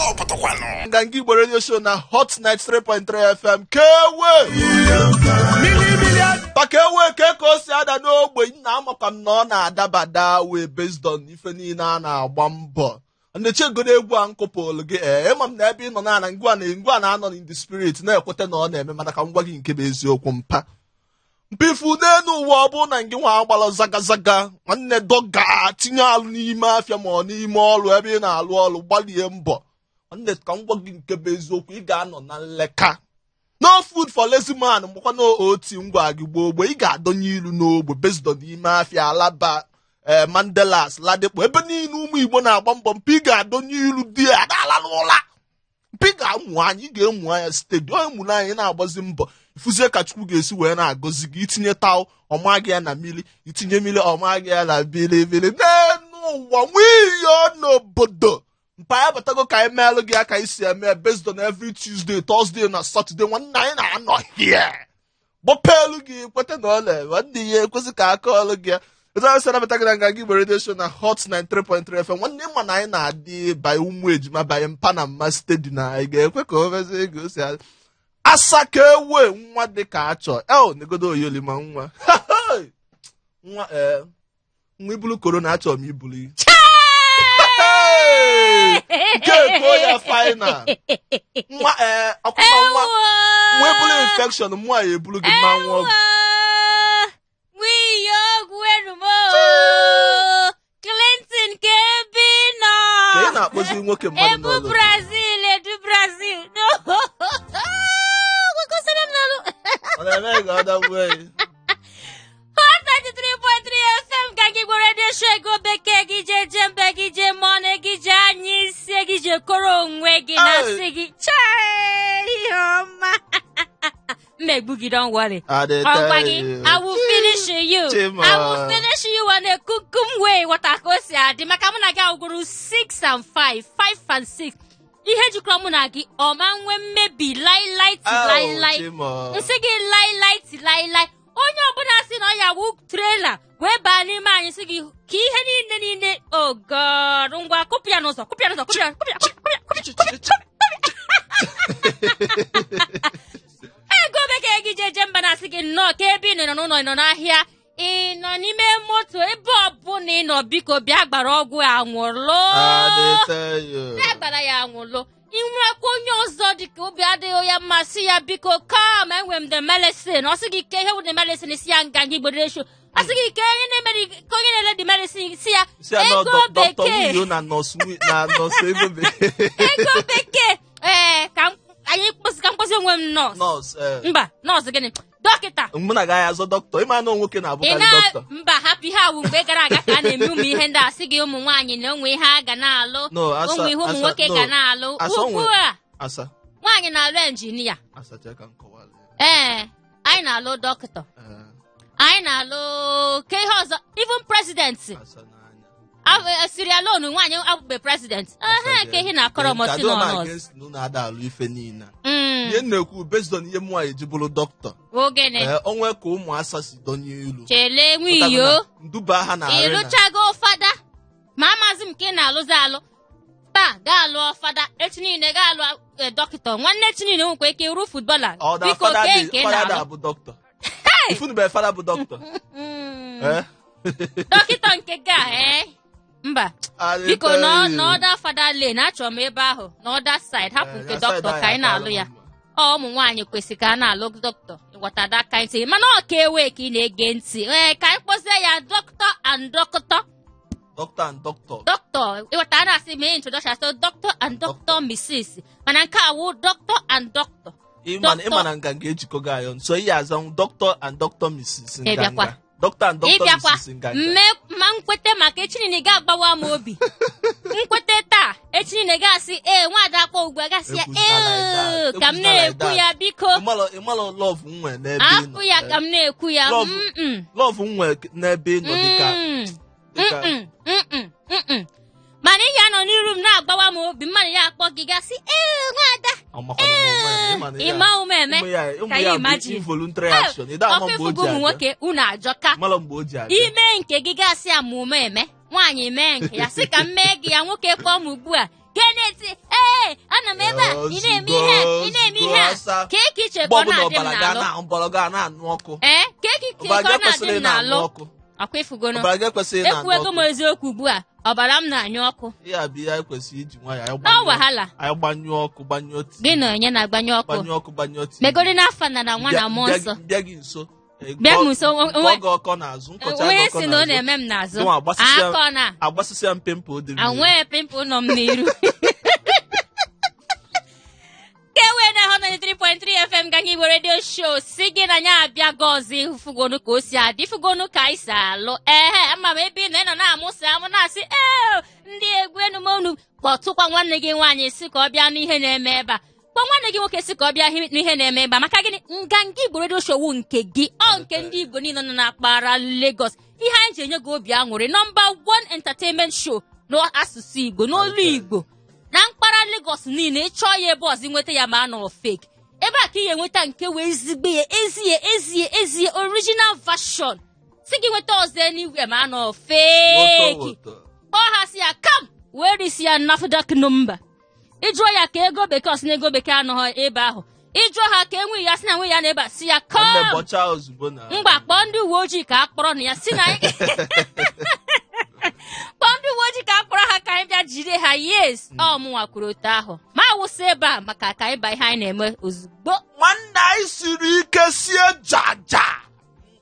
Stọpụtụkwanụ. Nganga Igbo Radio Show na Hot 93.3 FM kewe maka ewe ke ka o si ada n'ogbe nna. Amakwa m na ọ na-adabada wee based on ife niile a na-agba mbọ ndechegoro egwu a nkụpụlụ gị. Ee, ịma m na ebe ị nọ na ngwa na ngwa na-anọ in the spirit na-ekweta na ọ na-eme, mana ka m gwa gị nke bụ eziokwu. Mpa mpifu n'elu ụwa, ọ bụrụ na ngị nwa agbara zagazaga, nwanne, dọga tinye alụ n'ime afịa ma ọ n'ime ọrụ ebe ị na-alụ ọrụ, gbalie mbọ, nwanne, ka m gwa gị nke bụ eziokwu, ị ga-anọ na nleka. No food for lazy man. Mgbakwa na oti ngwa gị gboo gboo, ị ga-adọnye ilu n'ogbe based on n'ime afịa Alaba, ee, Mandilas, Ladipo, ebe niile ụmụ Igbo na-agba mbọ. Mpi, ị ga-adọnye ilu di ya adalala ụla. Mpi, ga-amụ anya, ị ga-emu anya steady. Onye mụrụ anya na-agbazi mbọ, ifuzie ka Chukwu ga-esi wee na-agọzi gị. Itinye taụ, ọma gị ya na mmiri, itinye mmiri, ọma gị ya na bilibili n'elu ụwa nwiyo n'obodo. Mpa ya batago ka anyị meelụ gị aka isi eme based on every Tuesday, Thursday na Saturday. Nwanne, anyị na-anọ here gbọpelu gị, kweta na ọ na-eme. Nwanne, ya ekwesị ka aka ọlụ gị ya. Etu anyị si anabata gị na Nganga Igbo Radio Show na Hot 93.3 FM. Nwanne, ma na anyị na-adị by ụmụ ejima, by mpa na mma steady, na anyị ga-ekwe ka o mezie ego si adị. Asa ka ewe nwa dị ka achọ el negodo oyolima nwa nwa, ee, nwa ibulu corona, achọrọ m ibulu nke eko ya final nwa, ee, ọkụkọ nwa nwa ebulu infection, mmụọ ya ebulu gị mma nwa ọgwụ. Nwunye ọgwụ erumo Clinton ka ebe ị nọ. Ka ị na-akpọzi nwoke mmadụ Ebu n'ọlụ. Brazil, edu Brazil. Gwekọsara m n'ọlụ. Ọ na-eme ka ọ dagbuo ya. Hot 93.3 FM ka gị gwere radio show ego bekee gị jee jee mbe gị jee mọnụ gị jee anya isi gị jee koro onwe gị na Hey! sị gị chee ihe ọma mmegbu gị. Don't worry. Ọgwa gị, I will finish you. Chima. I will finish you on a kukum way. Wata ka o si adị maka mụ na gị awụgoro 6 and 5, 5 and 6. Ihe jikọrọ mụ na gị ọma nwe mmebi lailai ti lailai. Nsị gị lailai ti lailai. Onye ọbụla sị na ọ ya wụ trailer wee baa n'ime anyị, sị gị ka ihe niile niile. Oh God, ngwa, kụpụ ya n'ụzọ, kụpụ ya n'ụzọ, kụpụ ya, kụpụ ya, kụpụ ya, kụpụ ya. Ego bekee gị jeje mba na-asị gị nnọọ ka ebe ị nọ n'ụlọ, ị nọ n'ahịa, ị nọ n'ime moto, ebe ọbụla ị nọ, biko bịa gbara ọgwụ anwụlụ. Bịa gbara ya anwụlụ. Ị nwekwa onye ọzọ dịka obi adịghị ya mma, sị ya biko come, enwe m the medicine. Ọ sị gị ke ihe bụ the medicine, si ya Nganga Igbo Radio. Ọ sị gị ke onye na-emere, ke onye na-ele the medicine, si ya ego bekee. Nwunye na nọọsụ, na nọọsụ ego bekee. Ego bekee, ee, ka anyị kpọsị, ka m kpọsị onwe m nọọsụ. Nọọsụ, ee. Mba, nọọsụ gịnị? Dọkịta. Mụ na gaghị azọ dọkịta, ịma na nwoke ị na-abụkarị na dọkịta. Mba, hapụ ihe awụ mgbe gara aga ka a na-eme ụmụ ihe ndị a, sị gị ụmụ nwaanyị na onwe ihe a ga na-alụ. No, asa. Ụmụ ihe ụmụ asa, nwoke no. ga na-alụ Asa ugbu a. Asa. Nwaanyị na-alụ engineer. Asa, chee ka m kọwara ya. Ee, anyị na-alụ dọkịta. Ee, anyị na-alụ ke ihe ọzọ, even president. Asa n'anya. Sierra Leone, nwaanyị abụbe president. Ehe, ke ihe na-akọrọ m si Adịghị m n'ọnụ ọzọ. against na unu ada alụ ife niile a. Ihe m na-ekwu based on ihe mụ nwaanyị ji bụrụ dọkịta. Ogene. Ee, onwe ka ụmụ asa si donye ilu. Chele nwiyo. Nduba ha na arena. Ịlụchago fada, ma amazi m ka ị na-alụzi alụ. Taa gaa alụọ fada, echi niile gaa alụ dọkịta, nwanne echi niile nwekwa ike ịrụ footballer. Ọ na Biko, fada kee dị nke ị fada na-alụ? abụ dọkịta. Ifunube fada bụ dọkịta. Ee? Dọkịta nke ga, ee, mba. Biko, nọ n'other fada lane, achọrọ m ebe ahụ n'other side. Hapụ nke dọkịta ka anyị na-alụ ya. Ọ ụmụ nwaanyị kwesịrị ka a na-alụ dọkịta, ịghọta that kind thing. Mana ọ ka ewe ka ị na-ege ntị, ee, ka anyị kpọzie ya dọkịta and dọkịta. Doctor and doctor. Dọkịta, ịghọta, a na-asị mee introduction, asị doctor and doctor Mrs, mana nke a wụ doctor and doctor. Ịma Doctor. ịma na Nganga ejikọgo anyị ọnụ. So ihe azanwụ doctor and doctor Mrs. Ịbịakwa. Nganga. Doctor and doctor Ịbịakwa. Mrs. Nganga. Mme ma nkwete maka echi niile ga-agbawa m obi. Nkwete taa, echi niile ga-asị ee, nwaada akpọ ugbu a gasị ya. Ekwuzina like Ee, that. ka m Ekwuzina like na-ekwu that. ya, biko. Ịmalụ love m nwere n'ebe ị nọ. Hapụ ya ka m na-ekwu ya. Love. Mm-mm. Love m nwere n'ebe ị nọ dịka dịka Mm-mm, mm-mm, mm-mm. Mana ị ga-anọ n'iru m na-agbawa m obi, mmadụ ya akpọ gị gasị ee, nwaada. Ọmakwana m onwe m, ịma na ya- Ịma ume eme. ụmụ ya ụmụ Ka ya you bụ imagine? involuntary action. Ị da ama Ọkwa mgbe o ifugo ji ụmụ abịa. nwoke unu ajọka. Malụ mgbe o ji abịa. Ime nke gị gasị amụma eme, nwaanyị mee nke ya, sị ka m mee gị ya, nwoke kpọọ m ugbu a ga na-eti ee. Ee, ana m ebe a, ị na-eme ihe a, ị na-eme ihe a. Ọsa. Ka eke iche Mgbe ka ọ ọbụla na-adị m ọbara ga n'alụ. na ọbara ga na-anụ ọkụ. Ee, ka eke iche Ọbara ka gị ọ na-adị ekwesịrị m ị na-anụ n'alụ. ọkụ. Ọkwa ịfụgono. Ọbara gị ekwesịrị ị na-anụ Ekwuego m ọkụ. eziokwu ugbu a, ọbara m na-anyụ ọkụ. Ihe a bụ ihe anyị kwesịrị iji nwayọọ. Anyị Ọ wahala. Anyị gbanyụọ ọkụ, gbanyụọ TV. Gị na onye na-agbanyụ ọkụ? Gbanyụọ ọkụ, gbanyụọ TV. Megodi n'afa na na nwa na mmụọ nsọ. Bịa gị nso. Bịa m nso, Nkọ gị ọkọ n'azụ, nkọcha gị onye ọkọ si na ọ n'azụ. na-eme m n'azụ. Gịnwa agbasịsịa- Akọ na agbasịsịa mpempe dị mmiri. anwee pimple nọ m n'iru. Ka e wee na 103.3 FM ka anyị Radio Show si gị na ya abịago ọzọ. Ifugonu ka o si adị, ifugonu ka anyị si alụ. Ehe, ama m ebe ị nọ, ị nọ na-amụsị amụ, na-asị ee, ndị egwu enumonu. Kpọtụkwa nwanne gị nwaanyị si ka ọ bịa n'ihe na-eme ebe a. Kpọọ nwanne gị nwoke si ka ọ bịa n'ihe na-eme ebe a. Maka gịnị? Nganga Igbo Radio Show wụ nke gị, ọ nke ndị Igbo niile nọ na mpaghara Lagos. Ihe anyị ji enye gị obi aṅụrị, number 1 entertainment show n'asụsụ Igbo, n'olu Igbo, na mpaghara Lagos niile. Ịchọọ ya ebe ọzọ nweta ya, ma a nọ fake. Ebe a ka ị ga-enweta nke wee ezigbo ya, ezie ezie ezie, original version. Si gị nweta ọzọ anywhere, ma a nọ fake. Woto, woto. Kpọọ ha si ya kam wee risi ya NAFDAC number. Ịjụọ ya ka ego bekee, ọsị na ego bekee anọghị ebe ahụ. Ịjụọ ha ka enweghị ya, sị na enweghị ya na ebe a, si ya Nwanne, kam bọchaa ozugbo na. Mgba, kpọọ ndị uwe ojii ka a kpọrọ na ya, si na kpọọ ndị uwe ojii ka a kpọrọ ha ka anyị bịa jide ha. Yes, ọ mụnwa kwuru otu ahụ, ma awụsị ebe a maka ka anyị ba ihe anyị na-eme ozugbo. Nwanne, anyị siri ike sie jaja.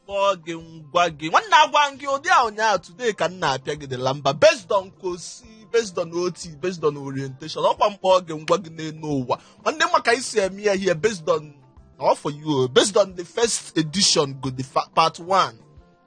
Mkpọ gị, ngwa gị, nwanne, agwa gị ụdị a ụnyaahụ. Today ka m na-apịa gị the lamba based on kosi, based on ot, based on orientation. Ọkwa mkpọ gị, ngwa gị n'elu ụwa, nwanne, maka isi eme ya here based on all for you, based on the first edition go the part 1.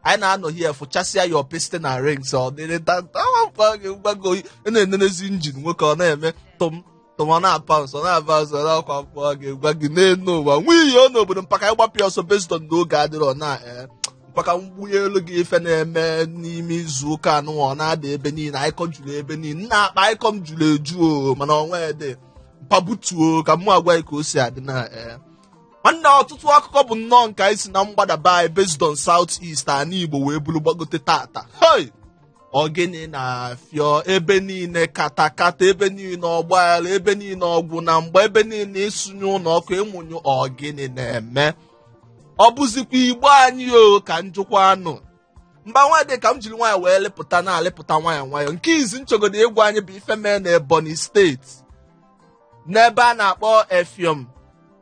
Anyị na-anọ here fụchasịa your piston and rings. Ọ dịrị tata mkpọ gị, ngwa gị, ị na-enenezi engine nwoke, ọ na-eme tụm tụm, ọ na-apa nsọ, na-aba nsọ. N'ọkwa mkpọ gị, gwa gị n'elu ụwa nwunye ọ n'obodo mpaka anyị gbapụ ya ọsọ based on n'oge adịrọ na ee mpaka mgbunye elu gị. Ife na-eme n'ime izu ụka anụ, ọ na-ada ebe niile. Anyịkọ juru ebe niile, nna, akpa anyịkọ m juru eju o, mana onwe dị mpabutuo ka mụ agwa gị ka o si adị na ee. Nwanne, ọtụtụ akụkọ bụ nnọọ nke anyị si na mgbadaba anyị based on South East, ana Igbo, wee buru gbagote tata. Hey! Ọ gịnị na-afịọ ebe niile? Katakata ebe niile, ọgbaghara ebe niile, ọgwụ na mgba ebe niile, ịsụnye ụlọ ọkụ, ịmụnyụ. Ọ gịnị na-eme? Ọ bụzikwa Igbo anyị o ka njụkwa anụ mba. Nwadị, ka m jiri nwayọ wee lepụta, na-alịpụta nwayọ nwayọ. Nke izi nchọgodo ịgwa anyị bụ ife mee na Ebonyi Steeti, n'ebe a na-akpọ Efiom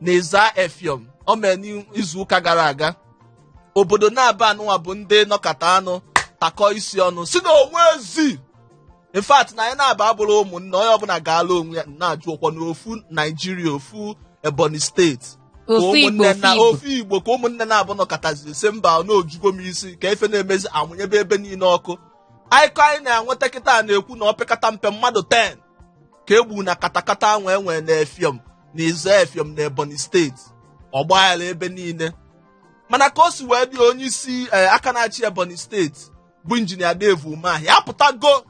na Ịza Efiom. O mee n'izuụka gara aga. Obodo na-aba anụnwa bụ ndị nọkata anụ takọ isi ọnụ, si na onwe ezi. In fact, na anyị na-aba abụrụ ụmụnne, onye ọbụla ga-ala onwe ya. Na-ajụ ụkwọ n'ofu Naijiria, ofu Ebonyi Steeti ka Ofu Igbo. ụmụnne na Ofu Igbo. Ofu Igbo ka ụmụnne na-abụ nọkọtaziri si mba, na ojugo m isi ka efe na-emezi, amụnyebe ebe niile ọkụ. Akụkọ anyị na-enweta kịta na-ekwu na opekata mpe mmadụ 10 ka egbu na katakata ahụ enwere na Efiom na Ịza Efiom na Ebonyi Steeti. Ọgbaghara ebe niile, mana ka o si wee dị, onye isi aka na-achị Ebonyi Steeti bụ Injinia Dave Umahi apụtago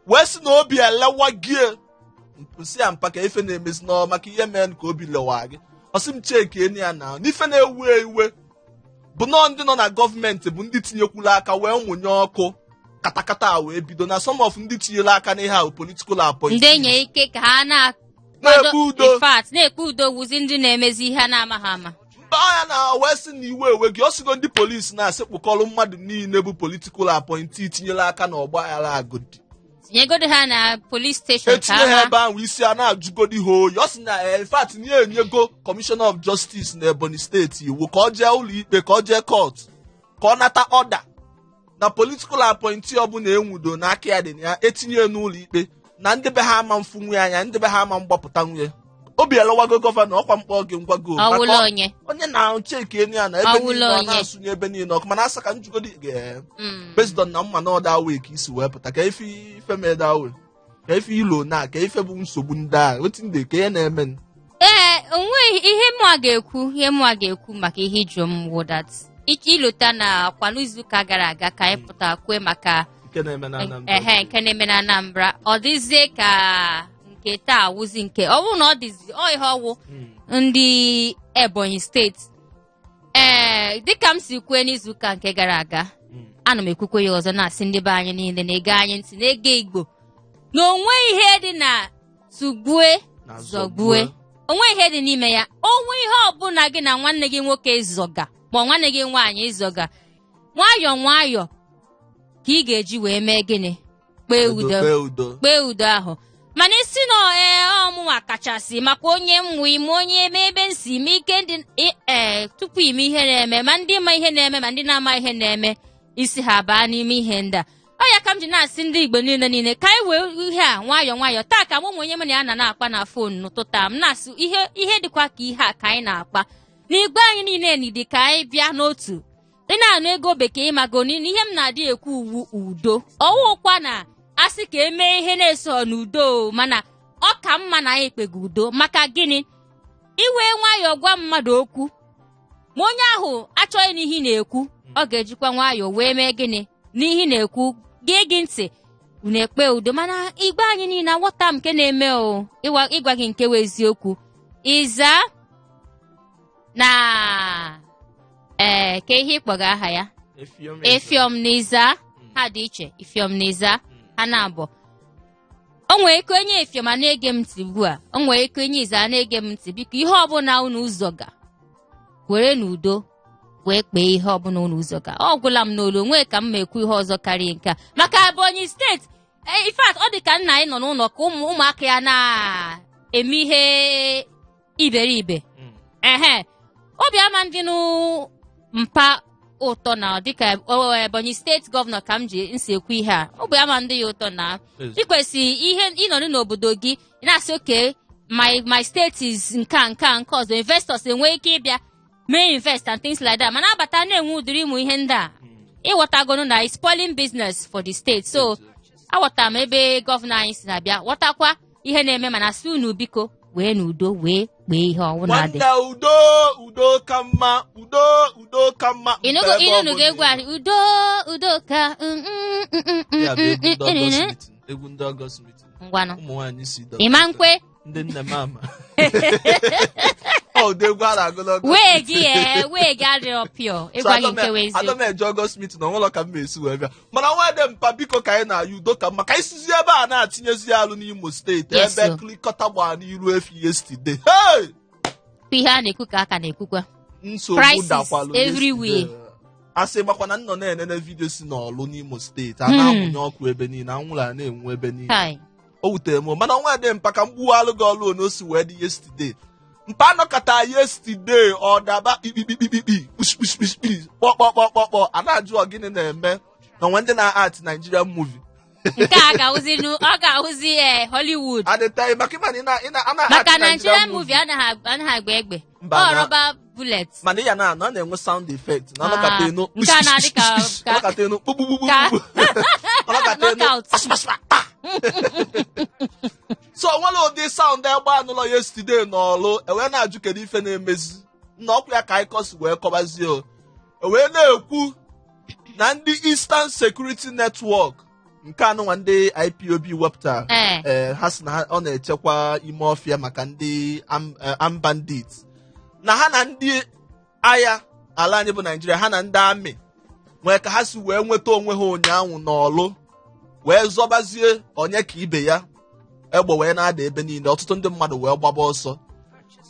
wee sị na obi elewa gie nsị ya mpa ka ife na-emezi n'ọ maka ihe mee ka obi lewa gị. Ọsị m cheki enu ya na n'ife na-ewu ewe bụ nọọ ndị nọ na gọọmenti bụ ndị tinyekwula aka wee nwụnye ọkụ katakata a wee bido, na some of ndị tinyere aka n'ihe ahụ political appointees. Ndị enye ike ka ha na Na-ekpe udo. In fact, na-ekpe udo wuzi ndị na-emezi ihe a na-amaghị ama. Mba ya na wee sị na iwe ewe gị. Ọ sịgo ndị polisi na-asị kpụkọrọ mmadụ niile bụ political appointee tinyere aka na ọgbaghara agodi. Tinyegodi ha na police station ka Etinye ha ha ebe ahụ, isi a na-ajụgodi ha oyi. Ọ sị na in fact, na ya enyego Commissioner of Justice na Ebonyi Steeti iwu ka ọ jee ụlọ ikpe, ka ọ jee court, ka ọ nata order na political appointee ọbụla enwudo n'aka ya dị na ya, etinye ya n'ụlọ ikpe, na ndị be ha ama mfunwu anya, ndị be ha ama mgbapụta nwunye. Obi elewago gọvanọ. Ọkwa mkpọ gị, ngwago. Ọwụla onye. Onye na cheki enu ya na ebe Ọwụla niile ọ onye. na-asụnye ebe niile ọkụ, mana asa ka njugodi ga based on na mma na ọda wee ka isi wee pụta ka ife ife mee da wee ka ife ilo na ka ife bụ nsogbu ndị a, wetin dị ka ihe na-eme? Ee, onweghị ihe mụ ga-ekwu. Ihe mụ ga-ekwu maka ihe ịjụ m wụ that ike ilota na kwa n'izuụka gara aga ka anyị pụta kwue maka nke na-eme na Anambra. Ehe, nke na-eme na Anambra. Ọ dịzie ka nke taa wụzi nke ọ bụrụ na ọ dịzi ọ ihe ọwụ ndị Ebonyi Steeti. Ee, dịka m si kwue n'izuụka nke gara aga, ana m ekwukwe ya ọzọ, na-asị ndị be anyị niile na-ege anyị ntị, na-ege Igbo, na onwe ihe dị na tugbue. Na zọgbue. Onwe ihe dị n'ime ya. Onwe ihe ọbụla gị na nwanne gị nwoke zọga ma ọ nwanne gị nwaanyị zọga, nwayọọ nwayọọ ka ị ga-eji wee mee gịnị? Kpee udo. Kpee udo. Kpee udo ahụ. Mana isi na ee, ọmụnwa kachasị maka onye m nwe ime, onye eme ebe m si ime ike ndị ee tupu ime ihe na-eme, ma ndị ma ihe na-eme ma ndị na-ama ihe na-eme, isi ha baa n'ime ihe ndị a. Ọ ya ka m ji na-asị ndị Igbo niile niile ka anyị wee ihe a nwayọọ nwayọọ. Taa ka mụ nwe onye mụ na ya na na-akpa na phone n'ụtụtụ a, m na-asị ihe dịkwa ka ihe a ka anyị na-akpa n'igwe anyị niile nidi ka anyị bịa n'otu. Ị na-anụ ego bekee, ịmago n'ihe m na-adị ekwu uwu udo ọwụkwa na asị ka emee ihe na-eso n'udo o, mana ọ ka mma na anyị kpega udo. Maka gịnị? Iwe nwayọọ gwa mmadụ okwu, ma onye ahụ achọghị n'ihe ị na-ekwu, ọ ga-ejikwa nwayọọ wee mee gịnị n'ihe ị na-ekwu, gee gị ntị, unu ekpe udo. Mana igbe anyị niile aghọta m nke na-eme o. Ịgwa gị nke wụ eziokwu, ịza na ee ka ihe ịkpọga aha ya. Efiom. Efiom na ịza ha dị iche. Ifiom na ịza ha na-abụ o nwere ike onye efiom a na-ege m ntị ugbu a, o nwere ike onye ịza a na-ege m ntị. Biko, ihe ọbụla unu ụzọ ga were n'udo wee kpee ihe ọbụla unu ụzọ ga, ọ gwụla m n'olu. Onwe ka m ma ekwu ihe ọzọ karịa nke a maka Ebonyi steeti. In fact, ọ dị ka nna anyị nọ n'ụlọ ka ụmụaka ya na-eme ihe iberibe. Ehe, obi ama ndị nụ mpa ụtọ na dịka Ebonyi steeti gọvanọ ka m ji nsi ekwu ihe a, obi ama ndị ya ụtọ na ị kwesịrị ihe ịnọdụ n'obodo gị, ị na-asị, "Okay, my state is nke a, nke a, nke ọzọ." Investors enwee ike ịbịa mee invest and things like that, mana abata na-enwe ụdịrị ịmụ ihe ndị a, ịghọtagonu na it's spoiling business for the state. So aghọtara m ebe gọvanọ anyị si na-abịa, ghọtakwa ihe na-eme, mana si unu biko wee n'udo wee kpee ihe ọwụna dị. Nwanne, udo, udo ka mma, udo, udo ka mma. Ịnụgo? Mpe ebe Ịnụnụgo ọbụla egwu a, udo, udo ka Ya bụ egwu ndị August meeting, egwu ndị August meeting. Ngwanụ. Ụmụ nwaanyị si Ịma nkwe. Ndị nne m ama ọ ụdị egwu a na-agụ n'August Wee meeting. gị ee, wee gị adịrọ pure. Ịgwa gị nke wee eziokwu. Adọm eje August meeting na onwere ka m esi wee bịa, mana nwadị mpa, biko, ka anyị na-ayọ udo ka mma, ka anyị sizi ebe a na-atinyezi alụ n'Imo steeti, ebe sir. klikọta gbaa n'iru efi yesterday. Hey! Ihe a na-ekwu ka aka na-ekwukwa. Nsogbu Prices dakwalụ everywhere. yesterday. Asị gbakwa na nnọ na-enene video si n'ọlụ n'Imo steeti a na-amụnye ọkụ ebe niile, anwụrụ a na-enwu ebe niile. Kai. O wutere m, mana nwa dị mpa, ka m gbuwalụ gị ọlụ one o si wee dị yesterday. Mpa anọkọta yesterday, ọ daba kpikpikpikpikpi, kpushkpushkpushkpi, kpọkpọkpọkpọ. A na-ajụ ọ gịnị na-eme na onwe ndị na-art Nigerian movie. Nke a ga-ahụzi ọ ga-ahụzi ee Hollywood. Adịtaghị maka ịma na ị na a na-art Maka Nigerian movie anaghị agba egbe. Mba, Ọ rọba bullet. Mana ị ya na-anọ, ọ na-enwe sound effect na ọnọkata Ah, enu nke a na-adị ọnọkata enu kpukpukpukpu, ọnọkata enu Knockout. kpasịkpasịkpa, pa. So nwere ụdị sound egbe anụlọ yesterday n'ọlụ, ewee na-ajụ kedu ife na-emezi na ọkwa ya ka anyị kọsi wee kọbazie o. Ewee na-ekwu na ndị Eastern Security Network nke anụnwa ndị IPOB wepụtara, ee, ha sị na ọ na-echekwa ime ọfịa maka ndị armed bandits, na ha na ndị agha ala anyị bụ Naijiria, ha na ndị amị nwee ka ha si wee nweta onwe ha ụnyaahụ n'ọlụ, wee zọbazie onye ka ibe ya, egbe wee na-ada ebe niile, ọtụtụ ndị mmadụ wee gbaba ọsọ.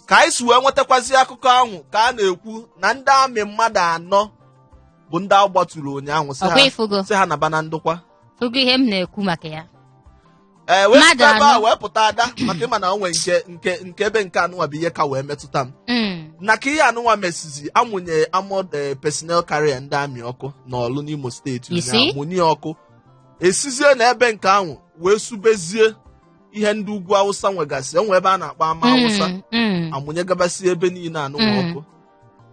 Ka anyị si wee nwetakwazi akụkọ ahụ, ka a na-ekwu na ndị amị mmadụ anọ bụ ndị agbaturu ụnyaahụ, sị Ọkwa ha ịfụgo sị ha naba na ndokwa. Fụgo ihe m na-ekwu maka ya. Ee, wee Mmadụ site ebe a anọ. wee pụta ada, maka ịma na o nwee nke ebe nke anụnwa bụ ihe ka wee metụta m na ka ihe anụnwa mesizi amụnye armored personnel carrier ndị amị ọkụ n'ọlụ n'Imo steeti You ụnyaahụ. see? Mụnye ọkụ, esizie na ebe nke ahụ wee subezie ihe ndị ugwu Awụsa nwegasị, enwe ebe a na-akpọ ama Awụsa, amụnyegabasị ebe niile anụnwa ọkụ.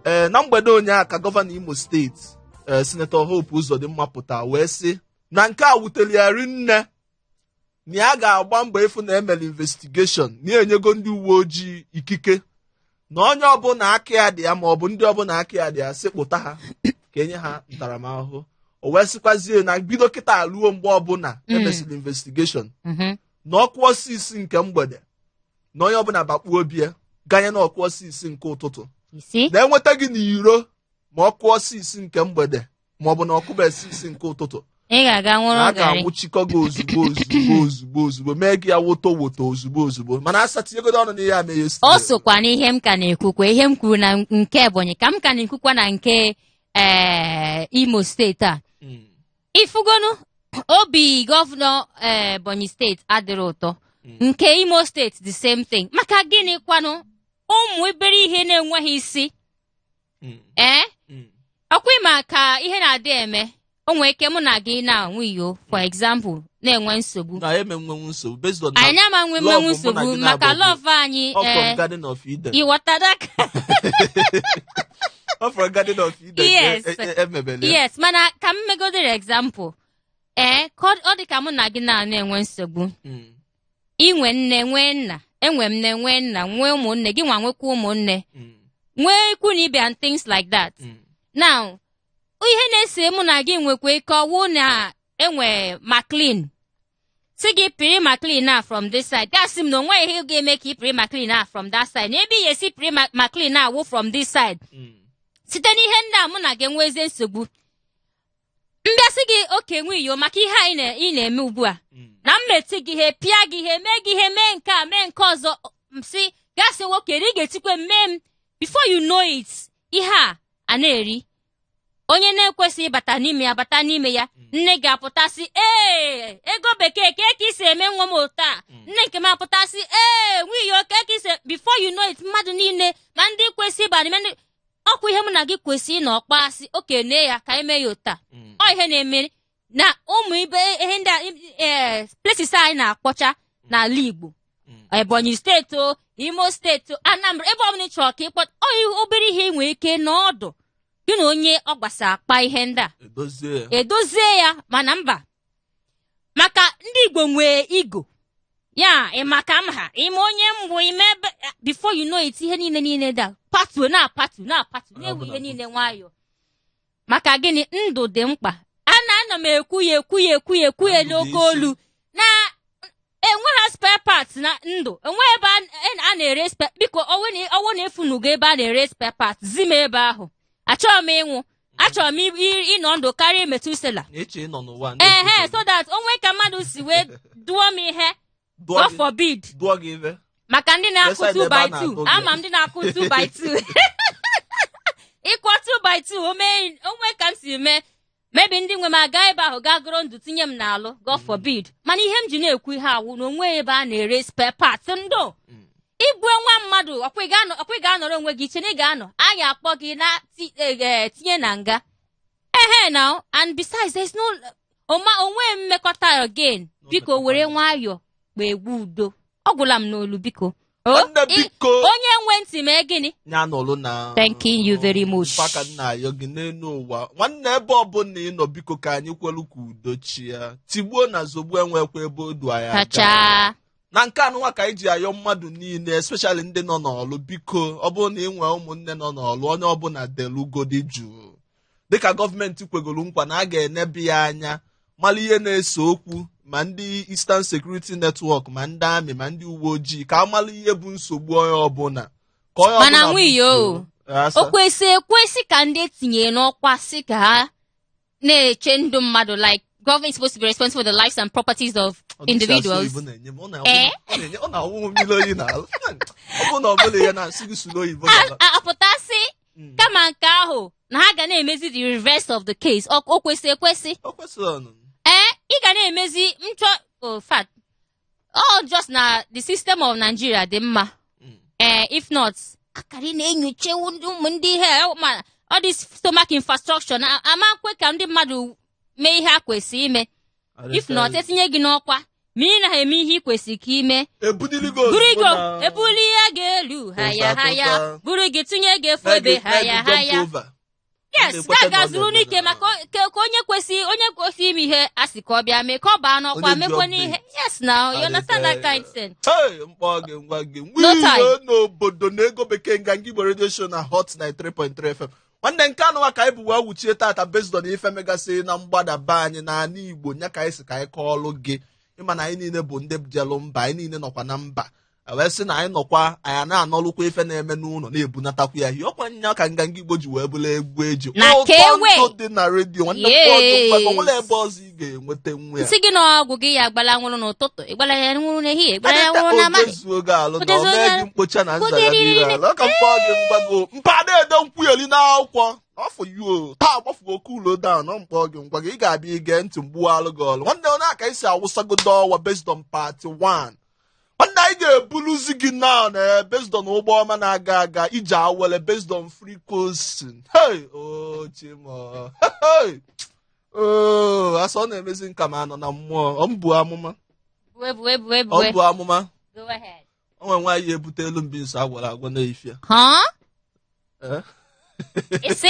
Ee, na mgbede ụnyaahụ ka gọvanọ Imo steeti, ee, Senator Hope Uzodimma pụta wee sị na nke a wutere ya rinne, na ya ga-agba mbọ ịfụ na emere investigation, na ya enyego ndị uwe ojii ikike na onye ọbụla aka ya dị ya ma ọ bụ ndị ọbụla aka ya dị ya, sị kpụta ha ka enye ha ntaramahụhụ. O wee sịkwazie na bido kịta ruo mgbe ọbụla emesịrị investigation, na ọkụ osisi nke mgbede, na onye ọbụla bakpuo obi ya ganye na ọkụ osisi nke ụtụtụ, You see? na-enweta gị n'iro ma ọkụ osisi nke mgbede ma ọ bụ na ọkụba osisi nke ụtụtụ. Ị ga-aga na nwụrụ a garị. ga-anwụchikọ gị ozugbo ozugbo ozugbo ozugbo, mee gị ya woto woto ozugbo ozugbo. Mana asa, tinyegodo ọnụ n'ihe a mee. O sokwa n'ihe m ka na-ekwukwa, ihe m kwuru na nke Ebonyi ka m ka na-ekwukwa na nke Imo Steeti a. Ifugonu obi gọvanọ Ebonyi Steeti adịrị ụtọ, nke Imo Steeti the same thing. Maka gịnị kwanụ? Ụmụ ibere ihe na-enweghị isi. Ee, ọkwa ịma ka ihe na-adị eme, o nwee ike mụ na gị na nwiyo, for example, na-enwe nsogbu. Na eme nwenwu nsogbu based on na Anyị ama nwe love mmenwu mụ na nsogbu gị maka na-abụ bụ love anyị. ọ from Ee. Garden of Eden. Ịghọtara? Ọ from Garden of Eden. Yes. Emebele ya. Yes, mana ka m megodere example, ee, ka ọ dị ka mụ na gị na-enwe nsogbu. Inwe nne, nwee nna, enwe m nne, nwee nna, nwee ụmụnne, gị nwa nwekwa ụmụnne, nwee ikwu na ibe and things like that. Now, ihe na-ese mụ na gị nwekwa ike ọwụ na enwe Maclean, si gị pịrị Maclean a from this side, gasị m na onweghị ihe ga-eme ka ị pịrị Maclean a from that side, na ebe ị ga-esi pịrị Maclean a wụ from this side. Site n'ihe ndị a, mụ na gị enwezie nsogbu. Mbịasị gị oke nwe iyo maka ihe anyị ị na-eme ugbu a, na m meti gị ihe, pịa gị ihe, mee gị ihe, mee nke a, mee nke ọzọ, m sị gasị nwoke ị ga-etikwe m, mee m. Before you know it, ihe a a na-eri, onye na-ekwesịghị ịbata n'ime ya bata n'ime ya. Nne ga-apụtasị, "Ee, ego bekee, ka ka isi eme nwa m otu a?" Nne nke m apụtasị, "Ee, nwunye, oke ka isi." Before you know it, mmadụ niile ma ndị kwesị ịba n'ime ọkwa ihe mụ na gị kwesịrị na ọkpasị oke ya ka eme ya otu a. Ọ ihe na-eme na ụmụ ibe ihe ndị a, ee, places anyị na-akpọcha n'ala Igbo, Ebonyi Steeti o, Imo Steeti o, Anambra, ebe ọbụla ị chọrọ ka ịkpọ ọ, obere ihe ị nwere ike n'ọdụ gị na onye ọ gbasa akpa ihe ndị a edozie ya. Edozie ya. Mana mba, maka ndị Igbo nwee igo ya, ịma ka m ha ime onye mbụ ime ebe. Before you know it, ihe niile niile da patuo na-apatu na-apatu na-ewu ihe niile nwayọọ. Maka gịnị? Ndụ dị mkpa. A na ana m ekwu ya, ekwu ya, ekwu ya, ekwu ya Ndụ bụ n'oke isi. olu na enweghị spare parts na ndụ, enweghị ebe a na-ere spare. Biko, ọwụ na efunugo ebe a na-ere spare parts, zi m ebe ahụ. Achọrọ m ịnwụ, achọrọ m ịnọ ndụ karịa Metusela. Na eche ịnọ n'ụwa. Ehe, so that onwe ka mmadụ si wee dụọ m ihe, God forbid. Dụọ gị ife. Maka ndị na-akụ Beside 2 ebe a by 2 na-atụ gị. Ama m ndị na-akụ 2 by 2. Ịkụọ 2 by 2, ome onwe ka m si mee, maybe ndị nwe m aga ebe ahụ gaa goro ndụ tinye m n'alụ, God forbid. Mana ihe m ji na-ekwu ihe awụ na onwe ebe a na-ere spare parts ndụ. Igwe nwa mmadụ, ọkwa ị ga-anọrọ onwe gị iche na ị ga-anọ, a ga-akpọ gị na tinye na nga. Ehe, now, and besides, there's no ọma onwe mmekọta again. Biko, were nwayọọ kpee udo. Ọ gwụla m n'olu, biko. O, Nwanne, biko. Onye nwe ntị mee gịnị? Ya nọlụ na. Thanking you very much. Mpaka nna ayọ gị n'elu ụwa, nwanne, ebe ọbụla ị nọ, biko, ka anyị kwelu ka udo chia. Tigbuo na zogbu enwekwa ebe odu anyị aga. Kacha. Na nke anụnwa ka anyị ji ayọ mmadụ niile, especially ndị nọ n'ọlụ, biko, ọ bụrụ na ị nwee ụmụnne nọ n'ọlụ, onye ọbụla delugodi jụụ, dịka gọọmenti kwegoro nkwa na a ga-enebi ya anya, mara ihe na-ese okwu, ma ndị Eastern Security Network, ma ndị amị, ma ndị uwe ojii, ka a mara ihe bụ nsogbu onye ọbụla, ka onye Mana ọbụla nwunye o, butuo. Asa. O kwesị ekwesị ka ndị etinyere n'ọkwa sị ka ha na-eche ndụ mmadụ, like government is supposed to be responsible for the lives and properties of Ọ dịsị asụ individuals. oyibo na-enye m, ọ na-awụ m mmiri oyi n'alụ. Ọ bụ na ọ bụla ihe na-asụ gị sụrụ oyibo gaba. Apụtasị kama nke ahụ na ha ga na-emezi the reverse of the case. O kwesị ekwesị? O kwesịrị ọnụ. Ee, ị ga na-emezi nchọ. Oh, fact, all just na the system of Nigeria dị mma. Ee, if not, akara ị na-enyocha ụmụ ndị ihe ma ọ dị stomach infrastructure na ama nkwe ka ndị mmadụ mee ihe a kwesịrị ime. If not, etinye gị n'ọkwa ma ị naghị eme ihe ị kwesịrị ka ime, ebudili gị buru ozugbo gị ebuli ya ga-elu ha ya ha ya Tụsa, tụsa. buru gị tinye gị efu ebe ha ya ha ya. Yes, na-ekweta ga na ọ zuru na-eme n'ike maka ka onye kwesị ime ihe a sị ka ọ bịa mee, ka ọ baa n'ọkwa Onye ji mekwa update. n'ihe. Yes, now you understand that kind thing. Hey, mkpọ gị ngwa gị. No time. Nwunye n'obodo na ego bekee nga Igbo radio show na Hot 93.3 FM. Nwanne, nke anụwa ka anyị bụ wee wuchie tata based on ife megasị na mgbadaba anyị n'ala Igbo, nya ka anyị si ka anyị kọọlụ gị. Ịma na anyị niile bụ ndị jelụ mba, anyị niile nọkwa na mba. Wee sị na anyị nọkwa, anyị na-anọlụkwa ife na-eme n'ụlọ, na-ebunatakwa ya hie. Ọkwa nya ka Nganga Igbo ji wee bụrụ egwu eji Na ụtọ kewe. ndụ dị na redio. Nwanne m, kpọọ gị mgbago, nwere ebe ọzọ ị ga-enweta nwa ya. Nsị gị na ọgwụ gị ya agbala nwụrụ n'ụtụtụ, ịgbala ya nwụrụ n'ehihie, ịgbala ya nwụrụ n'abalị. Odezuo gị alụ na Odezuo o mee gị gị mkpocha na nzara Kpoghere n'iru ala. Ọ ka mkpọ gị mgbago mpa na-edo nkwugheri n'akwụkwọ afọ yuo taa, gbafuo cool down. Ọ mkpọ gị ngwa gị, ị ga-abịa ige ntị, mgbualụ gị ọlụ. Nwanne, onye aka isi awụsagodo ọwa based on part 1. Nwanne, anyị ga-ebuluzi gị now na based on ụgbọ ọma na-aga aga ije awele, based on frequency. Hey, oh chimo, hey, oh, asọ ọ na-emezi nka ma anọ na mmụọ. Ọ mbụ amụma. Bue bue bue Ọ bue. mbụ amụma. Go ahead. O nwere nwaanyị ya ebute elu mbinso agwara agwọ n'efia. Huh? Eh? Isi?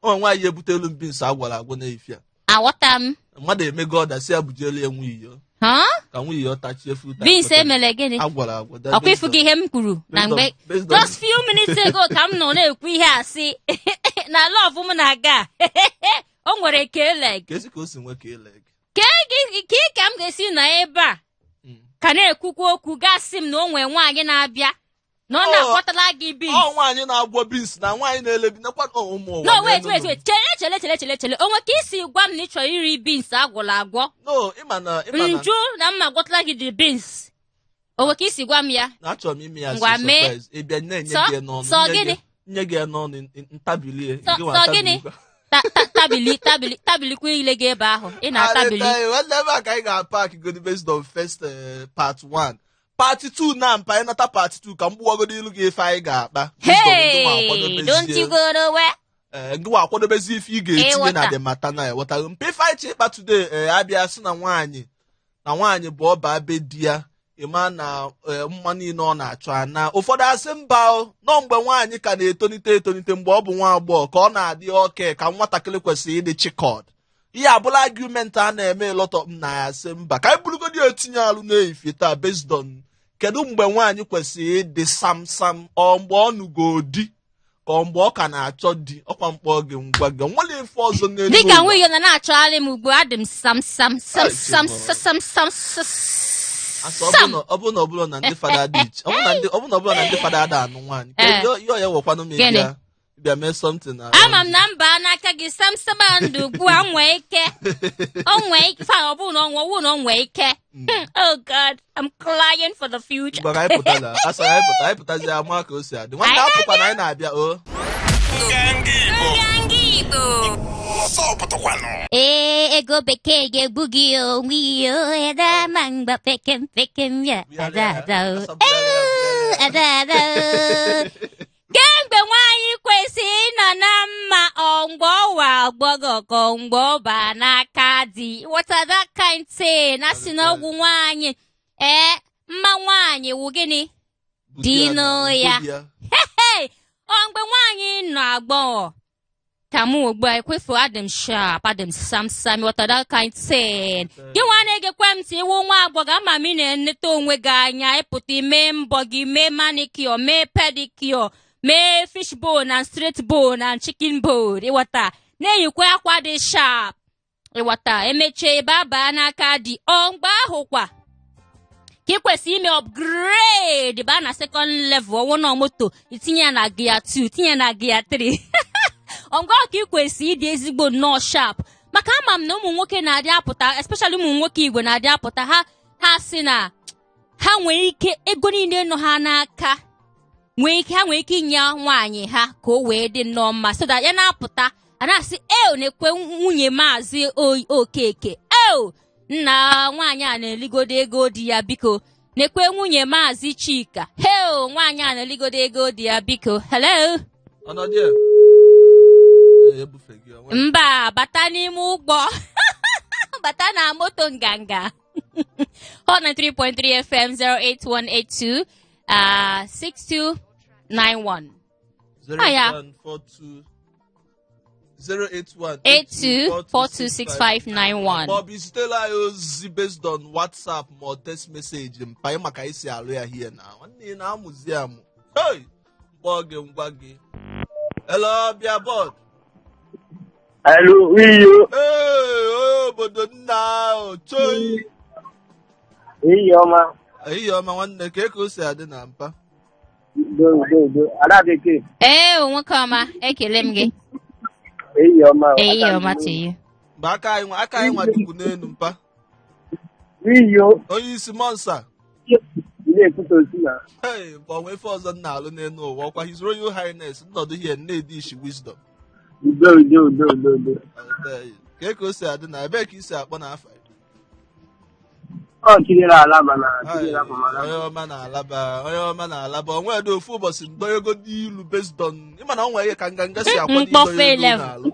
O nwere nwaanyị ya ebute elu mbinso agwara agwọ n'efia. Aghọta m. Mmadụ emego ọda si ya bujelu ya nwunye, Huh? ka nwunye ya tachie fruit. Beans emele gịnị? Agwara agwọ. Ọkwa ifu gị ihe m kwuru na mgbe just few minutes ago ka m nọ na-ekwu ihe a sị na love m na-aga, o nwere k-leg. Ka esi ka o si nwee k-leg? Gị ka ka m ga-esi nọ ebe a ka na-ekwukwa okwu, gasị m na o nwee nwaanyị na-abịa na ọ na-akpọtala gị beans. Ọ nwaanyị na-agwọ beans na nwaanyị na-elebi nekwa ụmụ ụwa. No, wait. N'elu Wait, wait, chere, chere, chere, chere, chere. O nwe ka isi gwa m na ị chọrọ iri beans agwọrọ agwọ? No, ịma na Nju na mma gwọtala gị the beans, o nwe ka isi gwa m ya? Na achọrọ m ime ya Ngwa, si mee. surprise. Ị bịa na-enye gị n'ọnụ. Sọ nye gịnị? Nye gị ya n'ọnụ, ntabilie. Sọ Gị nwa sọ gịnị? ntabilikwa. Tabili tabili tabilikwa ile gị ebe ahụ ị na-atabili. Aleta, nwanne, ebe a ka anyị ga-apak godi based on first part 1, part 2 na mpa anyị nata part 2, ka m gbuwagodo ilu gị ife anyị ga-akpa based on ndị nwa Hey, akwadobezi. Don't you go nowhere. Ee, ngịwa akwadobezi ife ị ga-etinye na Ịghọta. the matter na ịghọta mpe ife anyị chị ịkpa today. Ee, abịa sị na nwaanyị bụ ọba be di ya, ịma na mma niile ọ na-achọ ana. Ụfọdụ asị mba o, nọ mgbe nwaanyị ka na-etonite etonite, mgbe ọ bụ nwa agbọghọ, ka ọ na-adị oke ka nwatakịrị kwesịrị ịdị chikọd. Ihe abụla argument a na-eme lọtọ m na ya sị mba, ka anyị bụrụgodi etinye alụ n'efifie taa based on kedu mgbe nwaanyị kwesịrị ịdị sam sam, ọ mgbe ọ nụgo di, ka ọ mgbe ọ ka na-achọ di. Ọkwa mkpọ gị ngwa gị, nwere ife ọzọ n'elu Dịka ụwa. nwunye na na-achọgharị m ugbu a, adị m sam sam sam Ai, sam Chimo. sam sam sam. Asị, ọ Sam. bụ na ọ bụrụ na ndị fada dị iche, ọ bụ na ọ bụrụ na ndị fada ada anụ nwaanyị. Eh. Ihe ya wekwanụ m. Gịnị? Ịbịa mee something na Ama m na mba n'aka gị sam sam ndụ ugbu a nwee ike, o nwee ike fa, ọ bụrụ na ọ nwee, ọ bụrụ na ọ nwee ike. Oh God, I'm crying for the future. Mgbe anyị pụtara, asa anyị pụta, anyị pụtazi ama ka o si adị. Nwanne, apụkwa na anyị na-abịa o. Nganga Igbo. Nganga Igbo. Ọsọ pụtakwanụ. Ee, ego bekee ga-egbu gị onwe ya eda ma mgba pekem pekem ya ada ada o. Ee, ada ada o. Kemgbe nwaanyị kwesịrị ịnọ na mma, ọ mgbe ọwa agbọghọ ka ọ mgbe ọ baa n'aka di? What are that kind thing na si na ọgwụ nwaanyị? Ee, mma nwaanyị wụ gịnị? Bute ya Dino ya. bute ya. Hey, ọ mgbe nwaanyị nọ agbọghọ ka mụ ugbu a ekwefu, adị m sharp, adị m sam sam. What are that kind thing? Gị nwa na-egekwe m ntị, iwu nwa agbọghọ, ama m ị na-eneta onwe gị anya, ịpụta ime mbọ gị, mee manicure, mee pedicure, mee fish bone and straight bone and chicken bone, ịghọta, na-eyikwa akwa dị sharp, ịghọta, emechie ebe abaa n'aka dị. Ọ mgbe ahụ kwa ka ị kwesịrị ime upgrade baa na second level, ọwụ na moto, itinye ya na gear 2, tinye ya na gear 3. Ọ mgbe ahụ ka ị kwesịrị ịdị ezigbo nnọọ sharp, maka ama m na ụmụ nwoke na-adị apụta, especially ụmụ nwoke igwe na-adị apụta, ha sị na ha nwere ike ego niile nọ ha n'aka, nwee ike, ha nwere ike inye nwaanyị ha ka o wee dị nnọọ mma, so that ya na-apụta, a na-asị eo, na-ekwe nwunye maazị Okeke, eo, nna, nwaanyị a na-eligodo ego di ya, biko na-ekwe nwunye maazị Chika, heo, nwaanyị a na-eligodo ego di ya, biko. Hello? Ọnọdụ ya. Ee, ebufe gị onwe. Mba, bata n'ime ụgbọ, bata na moto nganga Hot 93.3 FM, 08182 6291. Ah, ya. 0142 081 82426591. Ma ọ bụ izitela anyị ozi based on WhatsApp ma ọ text message mpa anyị, maka isi alụ ya hie na nwanne ị na-amụzi amụ. Hey! Mkpọ gị ngwa gị. Hello, bịa board. Hello, iyo. Ee, obodo nna ahụ, choi. Iyi ọma. Ehihie ọma nwanne, ka o si adị na mpa? Udo, udo, udo. Ada Bekee. Ee, nwoke ọma, ekele m gị. Ehihie ọma. Ehihie ọma to you. Mgbe aka anyị nwa dịkwu n'elu mpa. Iyo. Onye isi monsa. Ị na-ekwute osi na. Hey, mgbe onwe ife ọzọ m na-alụ n'elu ụwa, ọkwa His Royal Highness nnọdụ here na-edi ishi wisdom. Udo, udo, udo, udo, udo. Ka o si adị na ebee ka i si akpọ n'afọ? Ọ chinyere ala mana chinyere afọ mana. Onye ọma na-alaba, onye ọma na-alaba. Onwe dị ofu ụbọchị ndonyego dị ilu based on ịma na ọ nwere ihe ka nganga si akwado Mkpọfe idonye elu level. n'alụ.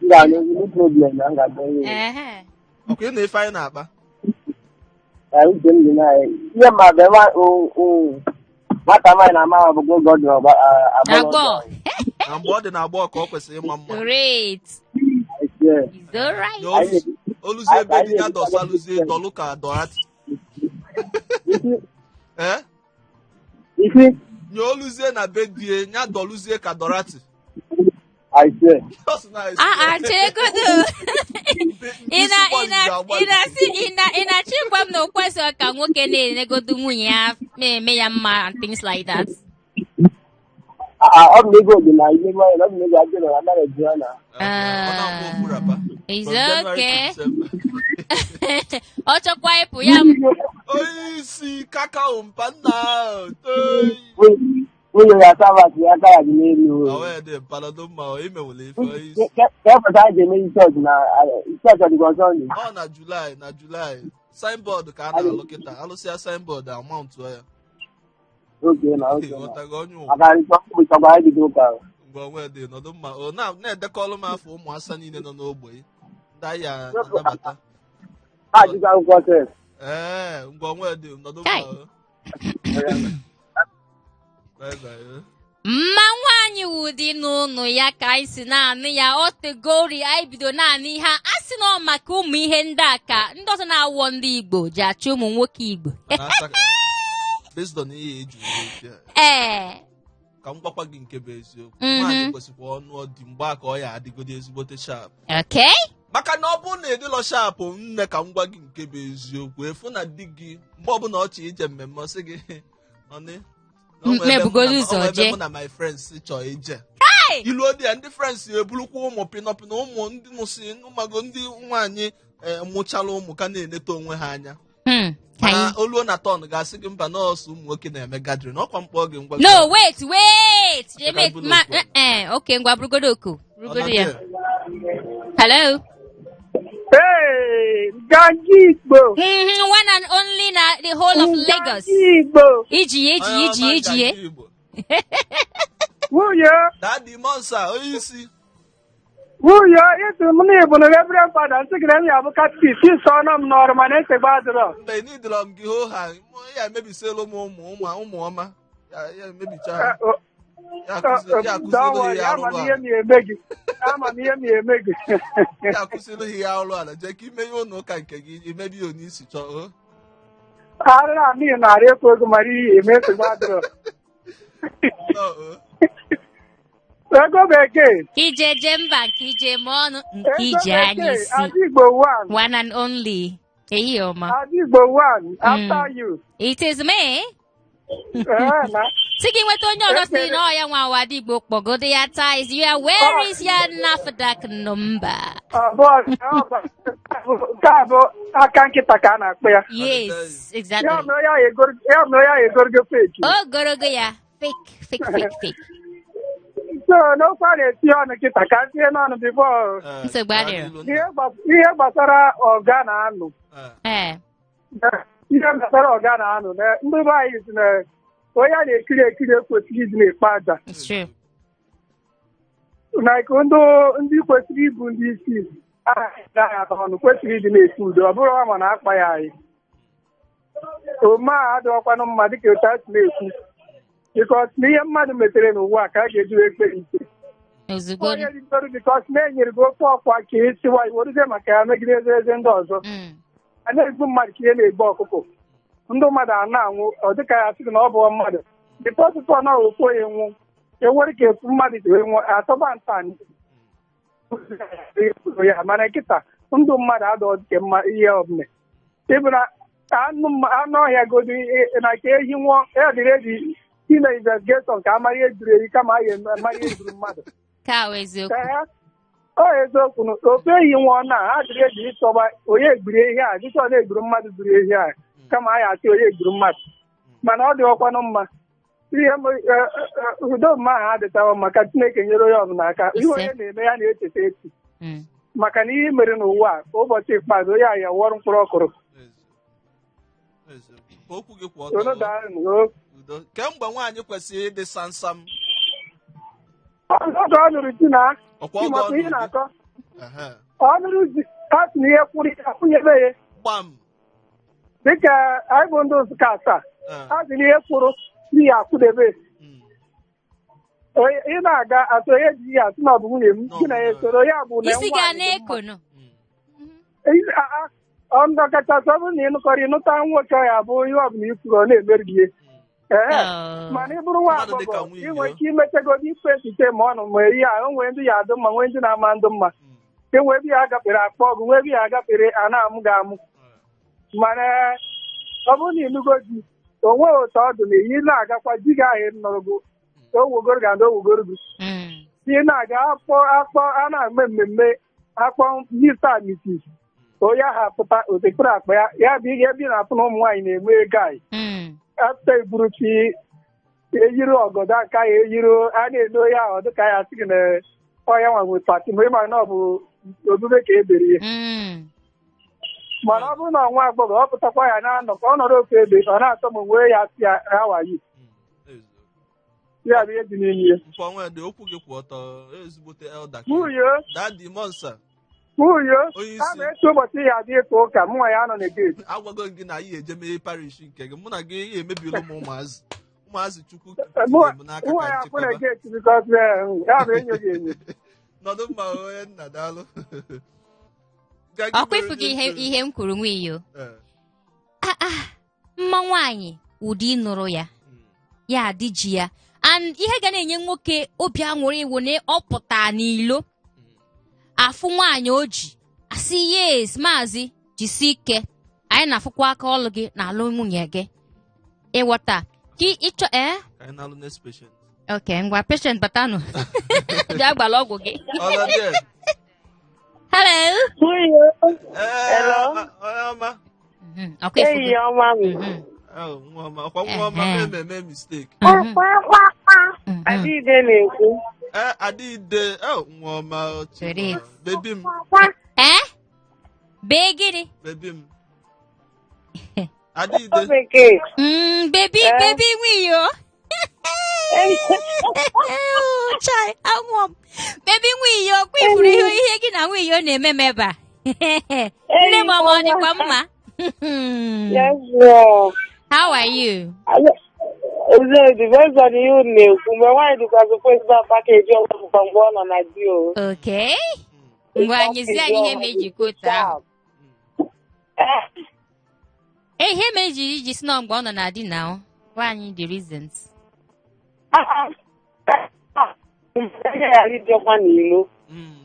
M ga-anụ no problem na m ga-adọ ihe. Ehe. Ọkwa ị na ife anyị na-akpa. Ka uche m dị na ihe ma bụ ebe nwata nwaanyị na-ama bụ oge ọ dị Agbọ. agbọghọ. Na mgbe ọ dị na agbọghọ ka ọ kwesịrị ịma mma. Great. I swear. It's alright. Na oluzie ebe dị ya dọsalụzie dọlụ ka dọrati. Ee. Isi. Nye oluzie na be die ya dọlụzie ka dọrati. I swear. Ọ sị na Ah ah, cheregodo. Ị na ị na ị na-asị ị na-achọ ịgwa m na o kwesịrị ka nwoke na-enegodo nwunye ya, na-eme ya mma and things like that? Ah, ọ bụ na ego dị na ihe nwaanyị na ọ bụ na ego adịrọ na marriage ya na. Ọ na-agba ofu rapa. It's From January to okay. December. Ọ chọkwa ịpụ ya. Onye isi kakao mpa nna ahụ, toyi. Nwunye ya sabbath ya aka ya dị n'elu. Ọ wee dị mpalado mma o imewele ife onye isi. Ka e pụta anyị ji eme chọọchị na chọọchị ọ dịkwa Sunday. Ọ na July, na July signboard ka a na-alụ kịta. Alụsịa signboard, amount ya. Oge na oge na. Ghọtago onye ụwa. Maka ịchọkwa anyị bido ụka. Mgbe onwe dị nọdụ mma o na-edekọlụ m afọ ụmụasa niile nọ n'ogbe ndị anyị anabata. Ha ajụkwa akwụkwọ sef. Ee, ngwa, onwe dị nọdụ mma. Kai. O bye bye o. Mma nwaanyị wụdị n'ụlọ ya ka anyị si na-anụ ya. Ọ tegori anyị bido naanị ihe a sị na ọ maka ụmụ ihe ndị a ka ndị ọzọ na-awọ ndị Igbo ji achọ ụmụ nwoke Igbo. Mana based on ihe eji uwe okwu a, ka m gwakwa gị nke bụ eziokwu. Nwaanyị kwesịkwa ọnụ ọdị mgbe a ka ọ ya adịgodi ezigbote sharp, maka na ọ bụrụ na ịdịlọ sharp, nne, ka m gwa gị nke bụ eziokwu, efu na di gị mgbe ọbụla ọ chọ ije mmemme, ọ sị gị, "Honey, na o nwere ebe mụ Mebugodu na- ụzọ o nwere ebe jee. mụ na my friends chọọ ije." Ilu dị ya, ndị friends eburukwa ụmụ pinọpinọ, ụmụ ndị mụsị ụmago, ndị nwaanyị mụchala ụmụ ka na-eneta onwe ha anya. Ka Mana anyị oluo na turn ga-asị gị mba, nọọsụ ụmụ nwoke na-eme gathering ọkwa mkpọ gị ngwa. No, wait, wait. Ka Wait, bụrụ ma oku. okay, ngwa, burugodo oku. Ọ Burugodo na ya. there? Hello. Hey, Nganga Igbo. One and only na the whole of Lagos. Nganga Igbo. Iji iji Onye iji ọma iji Nganga Igbo. Nwunye, Daddy Monsa, onye isi. nwunye, ịsị m na ịbụ na Reverend Father, nsị gị na m ya bụ catechist, ịsọ ọnụ m n'ọrụ mana echegbu adịrọ. Mgbe n'idọrọ m gị hoo ha ya emebisiela ụmụ ụmụ ụmụ ụmụ ọma ya, ya emebicha ha. Ya akụziri Don't ha worry, ihe ama m arụrụ ihe ala. m ya eme gị. Ama m ihe m ya eme gị. Ya akụziri ha ihe arụrụ ala, jee ka ime ihe ụlọ ụka nke gị, imebi ya onye isi chọọ o. Arụrụ a n'ihi narị ekwu ego mara ihe eme, nsogbu adịrọ. No, o. Ego Bekee. Ije je mba, nke ije ma ọnụ, nke Ego ije anya Bekee, isi. Ada Igbo one. One and only. Ehihie ọma. Ada Igbo one, after you. It is me. Ee, na. Si gị nweta onye ọzọ si na ọ ya nwa awa Igbo, kpọgodo ya taa. Is ya, where is ya NAFDAC number? Ọ bụ nke a bụ aka nkịta ka a na-akpọ ya. Yes, Ya exactly. mere ya ya mere ya egorogo fake. Ogologo ya fake, fake, fake, fake. So n'okwu a na-etinye ọnụ kịta ka tinye n'ọnụ before Eh, Nsogbu gaa adịrọ. n'ilu nna. ihe gbasara ọga na anụ. Eh, Ee. Ihe gbasara ọga na anụ na ndị be anyị si na onye a na-ekiri ekiri ekwesịghị ịdị na-ekpe aja. It's true. Like ndị kwesịrị ịbụ ndị isi anaghị ata ọnụ kwesịrị ịdị na-esi udo, ọ bụrụ ma na-akpa ya anyị ome a adịghịkwanụ mma dịka otu a si na-ekwu, because na ihe mmadụ metere n'ụwa a ka a ga-eji wee kpee ikpe. Ozugbo. Onye rigoro because na enyere gị ofe ọkwa ka esiwa iweruzie maka ya megide eze eze ndị ọzọ. A na-egbu mmadụ ka ihe na-egbu ọkụkọ, ndị mmadụ a na-anwụ, ọ dịka ya sị gị na ọ bụ mmadụ dịpọsịtụ ọ na ofu onye nwụ ewere ka efu mmadụ ji wee nwụọ atọba nta ya. Mana nkịta ndụ mmadụ adọghị dịka mma ihe ọbụla ịbụ na Anụ ọhịa godu na ka ehi nwụọ, ya dịrị eji ime investigation ka amara ihe gburu ehi kama a ga-amara ihe gburu mmadụ. Ka ahụ eziokwu. Ee, ọ eziokwu na ofu ehi nwụọ na ha dịrị eji ịchọba onye gburu ehi a, dịka ọ na-egburu mmadụ gburu ehi a, kama a ga-asị onye gburu mmadụ. Mana ọ dị ọkwanụ mma ihe udo mma ahụ adịtawa mma, ka Chineke nyere onye ọbụla aka. Ihe Ise. onye na-eme ya na-echeta echi, maka na ihe mere n'ụwa a, ụbọchị ikpeazụ onye ahụ ya wọrọ mkpụrụ ọkụrụ. Eziokwu. Okwu gị kwụ ọtọ. Unu daalụ o. Udo. Kemgbe nwaanyị kwesịrị ịdị samsam? Oge ọ nụrụ di na Ọkwa oge ọ ịmakwa ihe nụrụ di. na-akọ. Ehe. Ọ nụrụ di, ha sị na ihe kwụrụ ya kwụnyebe ya. Gbam. Dịka anyị bụ ndị Nsụka asaa, Eh, ha sị na ihe kwụrụ n'ihi akwụdebe. Ị na-aga atụ onye ji ya asị na ọ bụ nwunye m, gị na ya esoro ya bụ na Isi ga nwaanyị dị mma. na-ekono. Ọ ndụ kachasị, ọ bụrụ na ịnụkọrọ ịnụta nwoke, ọ ya bụ ihe ọbụla i kwuru ọ na-emeri gị. Ee, mana ị bụrụ nwa Mmadụ dịka agbọghọ, nwunye ị nwere ike imechagodi ikpe echiche ma ọ nụ ma ihe a, o nwere ndị ya adụ mma, nwee ndị na-ama ndụ mma. Enwe ebe ya agafere akpọ ọgụ, nwee ebe ya agafere a na-amụ gị amụ. Mana ọ bụrụ na ịnụgo di, o nweghị otu ọ dị na iyi na-agakwa di gị ahụ nọrọ gị, o wugoro gị and o wugoro gị. Ị na-aga akpọ akpọ a na-eme mmemme akpọ Mr. and Mrs. onye ahụ apụta otekpere akpa ya, ya bụ ihe ebe ị na-afụ na ụmụ nwaanyị na-enwe ego anyị. Apụta eburuchi eyiri ọgọdọ aka ya eyiri, a na-ele onye ahụ, ọ dịka ya asị gị na ọya nwa nwe party, ma ịma na ọ bụ obube ka e bere ya. Mana ọ bụrụ na nwa agbọghọ ọ pụtakwa ya na-anọ ka ọ nọrọ ofu ebe, ọ na-atọ m wee ya sị ya awayi. Ya bụ ihe dị n'ime ya. Mkpọ nwede, okwu gị kwụ ọtọ, ezigbote elder. Nwunye. Daddy Monsa. Nwunye. Onye A isi. na-eche ụbọchị ya adị ịka ụka mụnwa ya nọ na gate. Agwago m gị na anyị eje mee parish nke gị, mụ na gị ya emebiela m ụmụazị ụmụazị Chukwu tinyere m n'aka Nwa ka ya kwụ na nchịkọba. gate because ya bụ enyo gị enyo. Nọdụ mma, onye nna, daalụ. Ga gị Ọkwa mere ifu gị ihe onye ihe m kwuru nwiyo. Eh, Mma nwaanyị ụdị nụrụ ya ya adị ji ya, and ihe ga na-enye nwoke obi aṅụrị iwu na ọ pụta n'ilo afụ nwaanyị o ji asị, "Yes, maazị, jisi ike, anyị na-afụkwa aka ọlụ gị na alụ nwunye gị." Ịghọta ka ịchọ ee. Ka anyị na-alụ next patient. Ok, ngwa, patient batanụ, bịa gbara ọgwụ gị. Ọla there. Hello. Ee, Hello. onye ọma. Ọkwa ifu Enyi gị. ọma m. Oh, nwa ọma, ọkwa nwa ọma. Eme mistake. Adịide na-ekwu. Ee, Adịide, oh, nwa ọma. Were it. Baby m. Ee, bee gịnị? Baby m. Adịide. Bekee. Baby. Eh? Baby nwiyo. Chai, anwụọ m. Baby nwiyo, kwa ifuru ihe gị na nwiyo na-eme m ebe a. Nne m ọma, ọ dịkwa mma? Yes, ma'am. How are you? Eze, based on ihe unu na-ekwu, mgbe nwaanyị dịkwa supposed to package ọgwụ mgbe ọ nọ na di o. Okay, ngwa, nyezi anyị ihe ma eji kwuo otu ahụ. Eh, Ihe ma eji iji si na mgbe ọ nọ na di na gwa anyị the reasons. Ah, ah. Anya ghara ịdịkwa n'ilo.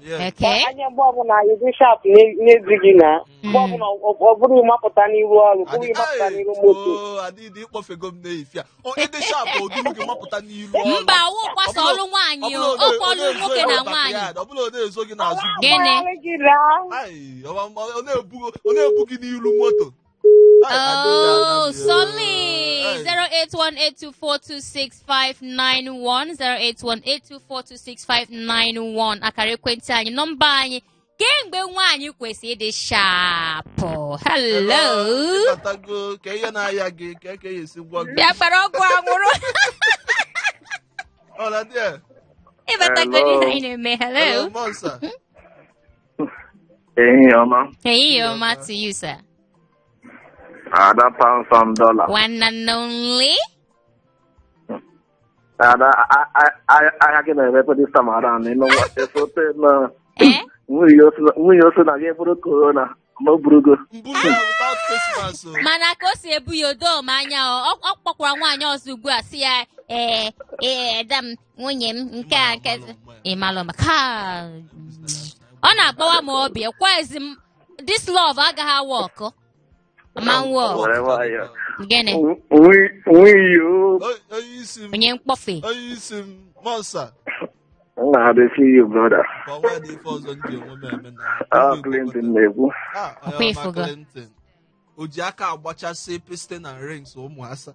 Yeah. Okay. Anya mgbe ọbụla anyị dị sharp n'ezi gị na mgbe ọbụla ọ bụrụ ịmapụta n'iru ọrụ, bụrụ ịmapụta n'iru moto. Oh, Adịdị, ịkpọfego m n'efi a. O ịdị sharp, oduru gị mapụta n'iru ọrụ. Mba, wụkwasa ọlụ nwaanyị o, ọkwa ọlụ nwoke na nwaanyị. Ọ bụla ọ na-ezo gị n'azụ bụ. Gịnị? Gị daa. Ai, ọ na-ebu gị n'iru moto. Ai, Adịdị, Oh, Adịdị, Solly. Ai. 08182426591, 08182426591 akara ekwentị anyị, nọmba anyị. Kemgbe nwaanyị kwesịrị ịdị sharp? Hello. Ịbatago ka ihe na-aya gị ka ya esi gwọ gị. Bịa kpara ọgwụ anwụrụ. Ọla dị. Ịbatago n'ihe anyị na-eme. Hello. Hello, Monsa. Ehihie ọma. Ehihie ọma to you, sir. Ada pounds and dollar. One and only. Ada, ahịa gị na-emepe this time around. Ịnụ nwa esote na Eh? nwunye oso na gị bụrụ corona ma o burugo. Mburu ya without face mask o. Mana ka o si ebu ya odo m anya o, ọ kpọkwara nwaanyị ọzọ ugbu a sị ya, ee ee, ada m, nwunye m nke a nke ịmalụ maka ọ na-agbawa m obi. Ekwezi m, this love agaghị awa ọkụ. Ọma work. Were nwayọọ. Gịnị? Nwiyo. Onye isi m. Onye mkpọfe. Onye isi m, Monsa. Nna dey see you, brother. Ka ọnwa dị ife ọzọ m ji onwe m eme na. Ah, Clinton na-ekwu. Ah, onye Ọkwa ọma ịfụgo. Clinton. O ji aka agbachasị piston and rings ụmụ asa.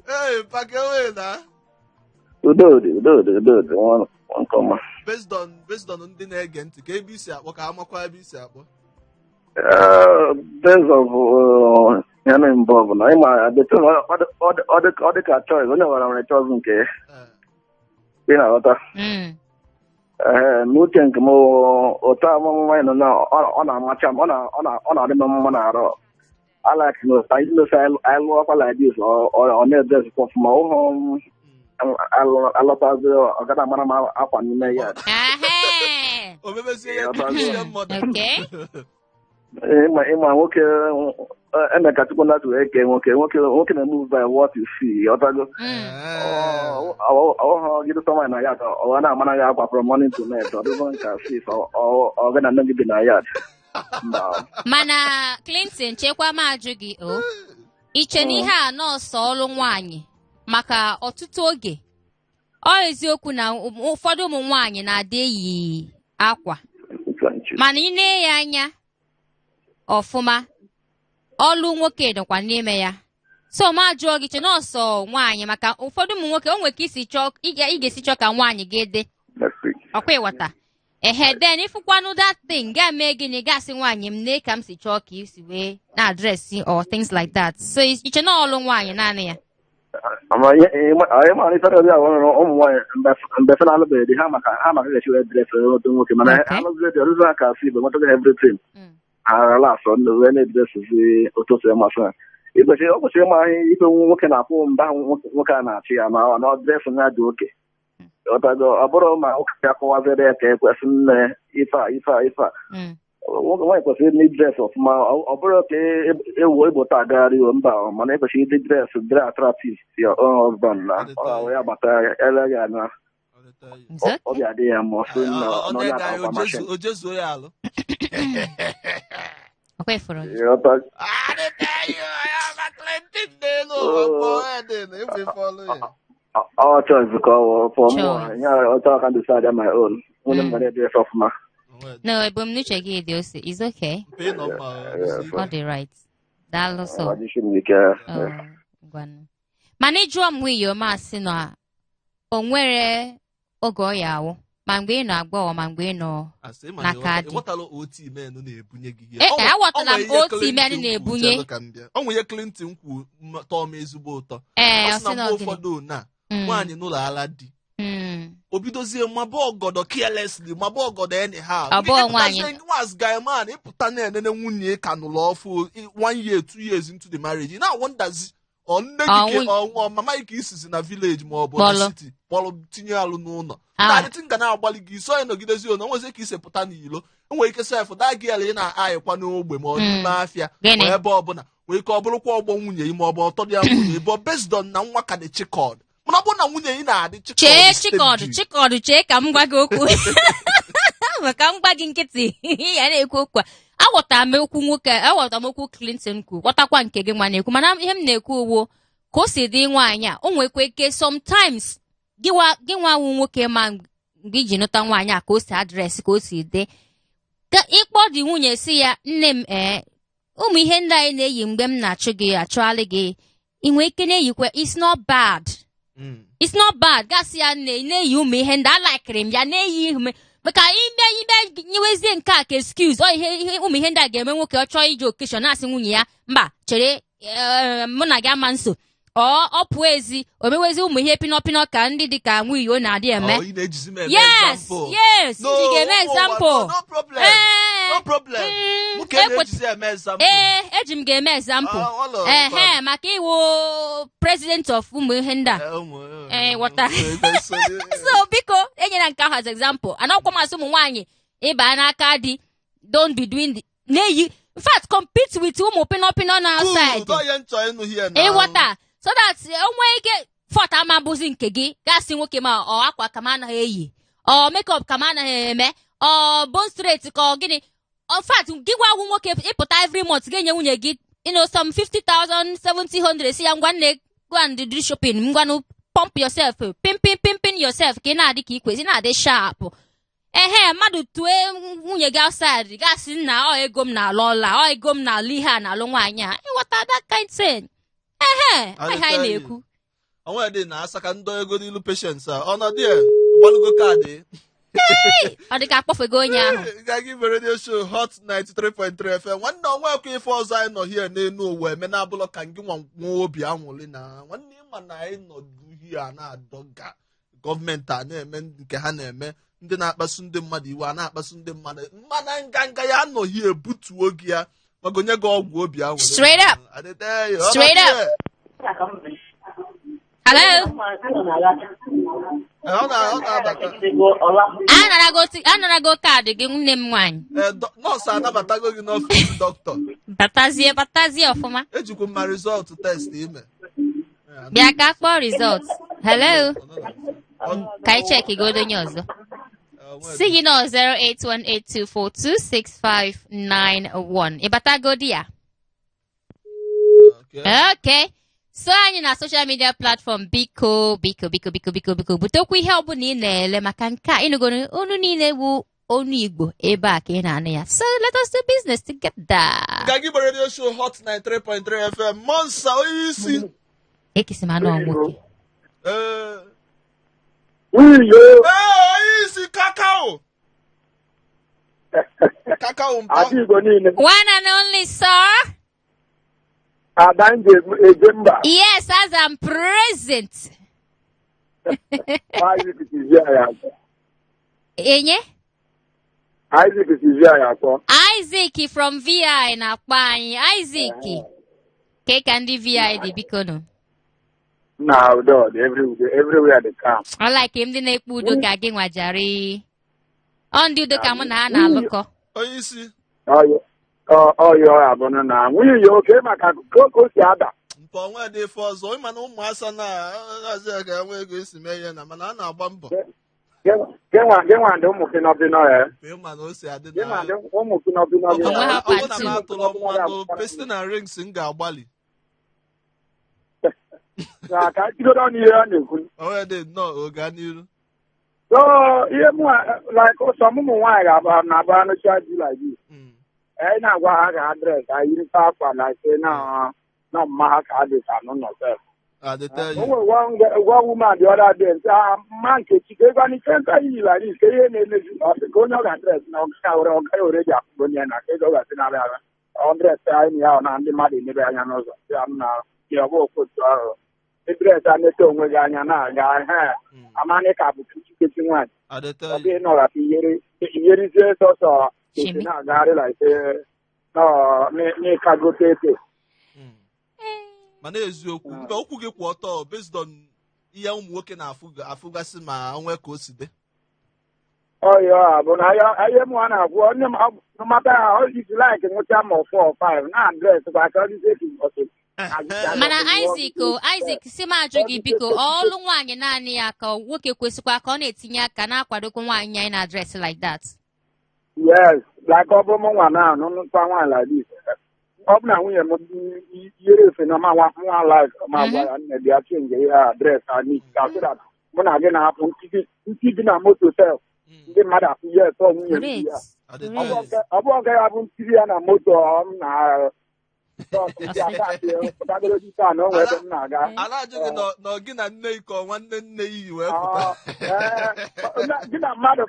Ee, pakewe na. Udo dị, udo dị, udo dị, nwa nke ọma. Based on ndị na-ege ntị, ka ebe isi akpọ, ka amakwa ebe isi akpọ. Based of ya na mbụ bụ na ịma the thing, ọ dị ka choice, onye nwere choice nke ya. Ị na-aghọta? Mm. Ee, n'uche nke m, ụtọ amụmụ nwaanyị nọ na ọ na-amacha m, ọ na-adị m mma n'arụ. I like no, I know say I lụọkwa like this, ọ na-edress ọfụma, ụhụ alọtazi, ọ gada mara m akwa n'ime ya. Ahee. O mebezie ya Ọ bụ Christian mother. Okay. Ịma nwoke eme ka Chukwu na wee kee nwoke na-move by what you see, ọtago. Ọhụ gị dụta nwaanyị na ya ka ọ na-amara gị akwa from morning to night, ọ dịzọ nka sif ọ ga na nne gị bi na ya. Mba. Mana Clinton, chekwa m ajụ gị o. Iche na ihe a nọọsụ ọlụ nwaanyị, maka ọtụtụ oge ọ eziokwu na ụfọdụ ụmụ nwaanyị na-adị eyi akwa, mana ị na ya anya ọfụma, ọlụ nwoke dịkwa n'ime ya. So ma jụọ gị, che nọọsụ nwaanyị, maka ụfọdụ ụmụ nwoke o nwere ka isi chọọ ị ga-esi chọọ ka nwaanyị gị dị Next week. ọkwa ịghọta ehe, then ịfụkwanụ that thing ga mee gịnị, gasị nwaanyị m nee ka m si chọọ ka isi wee na-adress or things like that. So iche na ọlụ nwaanyị naanị ya? Ama ihe anyị mara ife ọbịa nwere ụmụ nwaanyị mgbe fe na-alụbeghị di, ha maka ga-esi wee dress otu nwoke, mana alụzie di, ọdịzi ha ka si igbe nwetaghị everything, ha relax wee na-edressizi otu o si masị ha. Ikwesịrị ọ kwesịrị ịma ihe ife nwoke na-akwụ mgbe ahụ nwoke a na-achị ya ma na ọ dress ya dị oke. Ọtago, ọ bụrụ ma nwoke ya kọwaziri ya ka ekwesị nne ife a ife a ife a. Nwoke nwaanyị kwesịrị ịdị dress ọfụma, ọ bụrụ ka ewu ịgbota agagharị o, mba, mana ekwesịrị ịdị dress dịrị attractive to your own husband na ọ ga-awụ ya gbata ele gị anya, It's okay. obi adịghị ya mma, ọ sị na Ọ na onye na-ege anya akwa machine. o jezuo ya alụ. Ọkwa ịfụrụ gị. Ịghọta? Adịteghị Clinton n'elu ụwa, kpọọ ya dị na ịbụ ife ọlụ ya. Ọ choice ka ọ wụ for mụ. Choice. Ya otu aka decide my own, nwunye m ga na-edress ọfụma. No, ebumnuche gị dị ose is okay. Mpe nọ mma. Ọ dị right. Daalụ so. Ọjịsị m ike. Oh, ngwanụ. Mana ịjụọ m nwunye m, asị na o nwere oge ọ ya awụ, ma mgbe ị nọ agbọghọ, ma mgbe ị nọ Asị ma na n'aka di. ịghọtala OT men na-ebunye gị ihe. Eh, aghọtala m O nwere ihe OT men Clinton na-ebunye. kwuru, chelụ ka m bịa. O nwere ihe Clinton kwu tọọ m ezigbo ụtọ. Ee. Ọ Ọ sị na sị na mgbe ọ gịnị? ụfọdụ na nwaanyị n'ụlọ ala di, o bidozie maba ọgọdọ carelessly, maba ọgọdọ anyhow. Ọ bụghị nwaanyị. Nwaazị guy man ịpụta na-enene nwunye ka nụrụ ọfụ one year, 2 years into the marriage, ị na-awondazi ọ nne Ọ gị ka ọ mama gị ka isizi na village ma ọ bụ na Kpọlụ. city kpọrọ tinye alụ n'ụlọ. Ah. Na-adịtị nga na-agbalị gị isi onye nọgidezi ono nwezi ka isi pụta n'ilo, enwere ike sef daa gị ala ị na-ayịkwa n'ogbe ma ọ n'ime afịa Gịnị? ma ebe ọbụla nwere ike ọ bụrụkwa ọgbọ nwunye gị ma ọ bụ ọtọ dị ya nwunye, but based on na nwa ka dị chikọd, mana ọ bụrụ na nwunye gị na-adị chikọd Chee. steady. Chikọdụ, chikọdụ, chee ka m gwa gị okwu, maka m gwa gị nkịtị ya na-ekwu okwu a. Aghọtara m okwu nwoke, aghọtara m okwu Clinton kwu, ghọtakwa nke gị nwa na-ekwu, mana ihe m na-ekwu uwo ka o si dị nwaanyị a, o nwekwa ike sometimes gị nwa wụ nwoke, ma mgbe iji nụta nwaanyị a, ka o si address, ka o si dị, ka ịkpọ dị nwunye si ya, "Nne m, ee, ụmụ ihe ndị anyị na-eyi mgbe m na-achụ gị achụghalị gị, ị nwee ike na-eyikwa, it's not bad." It's not bad. Gasị ya nne na-eyi ụmụ ihe ndị alikiri m ya na-eyi ihe maka ime nyewezie nke a ka excuse. Ọ ihe ụmụ ihe ndị a ga-eme nwoke ọ chọọ ije occasion, na-asị nwunye ya, "Mba, chere, mụ na gị ama nso." Ọ pụọ ezi, o mewezi ụmụ ihe pịnọ pịnọ ka ndị dị ka nwunye na-adị eme. Oh, ị na-ejizi m eme Yes. example. Yes. No, Iji ga-eme ụmụ ụwa, example. no, no problem. Ee. No problem. Mụ ka ị na-ejizi eme example. Ee, eji m ga-eme example. Ah, ọlọ, Ehe, maka iwu president of ụmụ ihe ndị a. Eh, ụmụ, Eh, ghọta. ụmụ ebe So biko, enyela nke ahụ as example. Anakwa m asị ụmụ nwaanyị ịba n'aka di, don't be doing the na-eyi, in fact, compete with ụmụ pịnọ pịnọ na outside. Good, ọ ihe m chọrọ ịnụ here now. Ịghọta? So that o nwee ike fọt ama bụzi nke gị gasị nwoke, ma ọ akwa ka m anaghị eyi, ọ makeup ka m anaghị eme, ọ bone straight ka ọ gịnị. In fact, gị gwa agwụ nwoke ịpụta every month ga-enye nwunye gị some 50,000, 70, si ya, "Ngwa nne, go and do shopping, ngwanụ, pump yourself, pim pim pim pim yourself, ka ị na-adị ka ị kwesị na-adị sharp." Ehe, mmadụ tue nwunye gị outside, gasị nna, ọ ego m na-alụ ọla, ọ ego m na-alụ ihe a, na-alụ nwaanyị a, ịghọta that kind thing? Ehe, ọ ihe anyị na-ekwu. Onwe dị na asaka ndọ ego n'ilu patience a ọnọdụ ya gbalụgo kaadị. Ọ dị ka akpọfego onye ahụ. Nganga Igbo Radio Show, Hot 93.3 FM. Nwanne, onwe ekwe ife ọzọ anyị nọ here n'elu ụwa eme na-abụlọ ka ngị nwa nwee obi anwụrị na nwanne. Ịma na anyị nọ here a na-adọga gọọmenti a na-eme nke ha na-eme, ndị na-akpasu ndị mmadụ iwe a na-akpasu ndị mmadụ, mana nganga ya anọghị ebutuo gị ya magonye gị ọgwụ obi anwụrị. Straight up. Adịte ya, Straight up. Hello. Ọ na-abata. Anarago kaadị gị, nne m nwaanyị. Ee, nọọsụ anabatago gị n'ọfịs dọkịta. Batazie, batazie ọfụma. Ejikwa mma result test ime. Bịa ka kpọọ result. Hello, ka anyị check godo onye ọzọ si gị nọ 08182426591. Ịbatagodi ya? Okay, so anyị na social media platform, biko, biko, biko, biko, biko, biko, butekwa ihe ọbụla ị na-ele maka nke a ịnụgoro onu niile bụ onu Igbo ebe a ka ị na-anụ ya. So let us do business together. Nganga Igbo Radio Show, Hot 93.3 FM. Monsa, onye isi. Ekisi m anụ ọ nwoke. Ee. Wiyo. Ee, onye isi, kakao kakao mpa. Ada Igbo niile. One and only, sir. Ada nje eje mba. Yes, as I'm present. Isaac sizi anyị akpọ. Enye. Isaac sizi anyị akpọ. Isaac from VI na-akpọ anyị. Isaac, ke ka ndị VI dị, biko nụ? Na udo dị everywhere, everywhere dị calm. Ọ like ndị na-ekpe udo ka gị nwajari. Ọ ndị udo ka mụ na ha na-alụkọ. Onye isi. Ọyọ abụnụ na nwunye ya oke maka ka o si ada. Mpa, onwe dị ife ọzọ. Ịma na ụmụasa na-azị ya ka enwe ego esi mee ihe na, mana a na-agba mbọ. Gịnwa ndị ụmụ pinọpinọ ya. Ịma na o si adị. Gịnwa na ndị ụmụ pinọpinọ gị. Onwe ha Ọ bụrụ na m part two. atụrụ mmanụ pasting and rings, m ga-agbalị. Na ka jigodo ọnụ ihe ọ na-ekwu. Onwe dị nnọọ oga n'iru. So ihe mụ like sọ ụmụ nwaanyị ga-abụ na-abụ anụcha ji like this. Anyị na-agwa ha ka ha dress, ha yirikwa akwa na ise na na mma ha ka ha dị ka n'ụlọ sef. I dey tell O you. nwere one woman the other day nsị ah, mma Nkechi, ka ego n'ife nka iyi like this, ka ihe na-emezi. Ọ sị ka onye ọ ga-dress na ọga were ọga were ji akwụgo nye na ka ego ọ ga-asị narị ara ọ dress anyị ya na ndị mmadụ emebe anya n'ụzọ. Sị ya m na ya ọ bụ otu ọrụ ịdress a na-ete onwe gị anya na-aga ha amanị ka bụ kechi nwaanyị. I dey Ọ tell bụ you. ịnọghata iyerizie sọsọ esi Shimi. na-agagharị like n'ịkagote ete. Mana eziokwu, mba, okwu gị kwụ ọtọ based on ihe ụmụ nwoke na-afụ afụgasị ma onwe ka o si dị. Ọyọ a bụ na ihe mụ a na-agwụ onye m mata ha if you like nwụcha ma four or five na dress kwa ka ọ dịzie ka ụbọchị. Mana Isaac, o Isaac, si m ajụ gị, biko, ọlụ nwaanyị naanị ya ka nwoke kwesịkwa ka ọ na-etinye aka na-akwadokwa nwaanyị anyị na dress like that? Yes, like ọ bụ mụ nwa na anụ nụkwa nwaanyị like this, ọ bụ na nwunye m yere efe na ma nwa like ma gwa ya, "Nne, bịa change ihe a, dress a neat ka so that mụ na gị na-apụ ntị dị na moto sef, ndị mmadụ afụ, yes, ọ nwunye m Great. dị ya." I dey Great. tell you. Ọ bụ ọga ya bụ ntiri ya na moto ọ m na pụtagoro na o nwere ebe m na-aga. A na-ajụ gị na ọ gị na nne ike ọ nwanne nne iyi wee pụta. Gị na mmadụ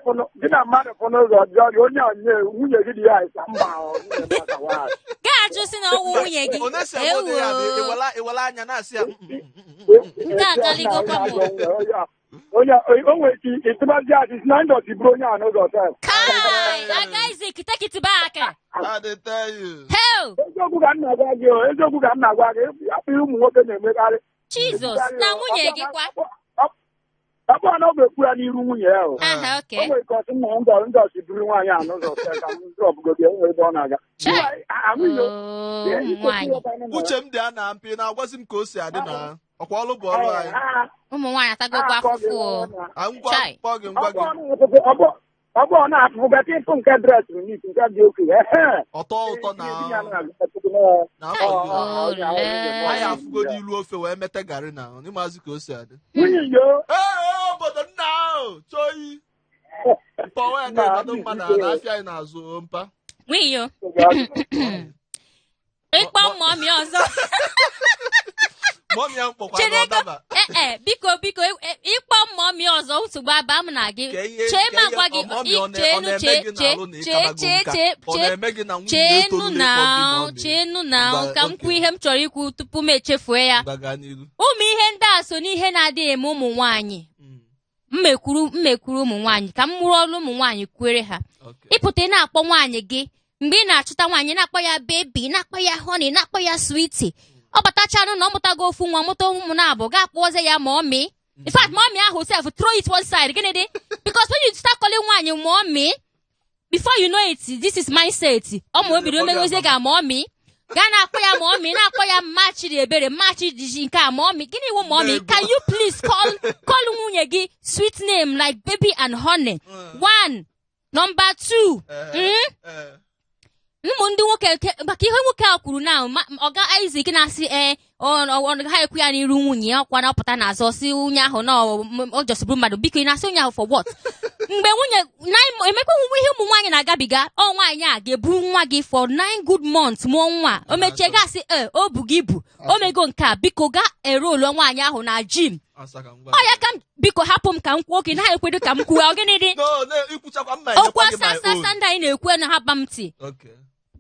fụ n'ụzọ jụọ gị onye onye nwunye gị dị ya ịsa mba ọ nwunye m aka nwaanyị. Ga-ajụ sị na ọwụ nwunye gị. Onye si agwa ya bụ Ewo. iwela anya na-asị ya, "Mm, mm, mm, mm." Nke a kaligokwa m. Onye o nwere ike ịtụbazi ajụ si na ndọtị bụrụ onye a n'ụzọ sef. Kai, aga Isaac, take it back. I dey tell you. Hell, Eziokwu ka m na-agwa gị o, eziokwu ka m na-agwa gị, afọ ihe ụmụ nwoke na-emekarị. Jesus, na nwunye gị kwa. Ọ bụrụ na ọ ga-ekwu ya n'iru nwunye ya o. Aha, O okay. nwere ka ọ sị nna ndọsi buru nwaanyị a n'ụzọ sef ka m drọpụgodo ya, o nwere ebe ọ na-aga. Chai. Ahụghị Oh, ụmụ nwaanyị. Uche m dị a na mpi na-agwazi m ka o si adị na ọkwa ọlụ bụ ọlụ anyị. Ụmụ nwaanyị atagokwa afụfụ o. Ah, ngwa Chai. kpọọ gị ngwa gị. Ọ bụ ọ na-afụgasị ịfụ nke dresịrị neat, nke dị oke. Ọtọ ụtọ na na Ole. Anyị afụgo n'ilu ofe wee mete garị na ịmazi ka o si adị. Nwunye yo. Ee, obodo nna ahụ choyi mpa wee na-egodo mma na afịa anyị na-azụ o, mpa. Nwunye ịkpọ mummy ọzọ. Mummy ya mkpọkwa Chere na ọdaba. Ee, biko biko, ịkpọ mummy ọzọ, nsogbu aba m na gị. Ka ihe Chee ka ma ihe gwa gị ọ mummy ọ chee ọ nu na-eme chee gị chee n'alụ na chee ịkabago chee nka? Chee Ọ chee na-eme gị na nwunye chee nu etolule na ịkpọ gị mummy? Chee nu na Ngwa, ka m okay. kwuo ihe m chọrọ ikwu tupu m echefue ya. Ngwa, gaa n'iru. Ụmụ ihe ndị a so n'ihe na-adịghị eme ụmụ nwaanyị. Mmekwuru mmekwuru ụmụ nwaanyị ka m mụrụ ọrụ ụmụ nwaanyị kwere ha. Ịpụta, ị na-akpọ nwaanyị gị, mgbe ị na-achụta nwaanyị, na-akpọ ya baby, na-akpọ ya honey, na-akpọ ya sweetie. Ọ batachanụ na ọ mụtago ofu nwa, mụta ụmụ na-abụ, ga-akpọzie ya mommy. In fact, mommy ahụ sef, throw it one side. Gịnị dị? Because when you start calling nwaanyị mommy, before you know it, this is mindset ọ ma obido emegozie ga mommy, gaa na-akpọ ya mommy, na-akpọ ya mma chiri ebere, mma chidiji nke a, mommy. Gịnị wụ mommy? Can you please call nwunye gị sweet name like baby and honey? One. Number two, ụmụ ndị nwoke maka ihe nwoke a kwuru na ọga Isaac na-asị ee, ọ gaghị ekwu ya n'iru nwunye ya, ọkwa na ọpụta n'azụ si nwunye ahụ na ọ jọsiburu mmadụ. Biko, ị na-asị onye ahụ for what? Mgbe nwunye emekwa ihe ụmụ nwaanyị na-agabiga, ọ nwaanyị a ga-ebu nwa gị for 9 good months, mụọ nwa, o mechie gasị ee, o bu gị ibu, o mego nke a. Biko, ga erolu nwaanyị ahụ na gym. Ọ ya ka m, biko hapụ m ka m kwuo. Oke na ekwedo ka m kwuo, ọ gịnị dị? Okwu asa asa asa ndị anyị na-ekwu na hapa m ntị.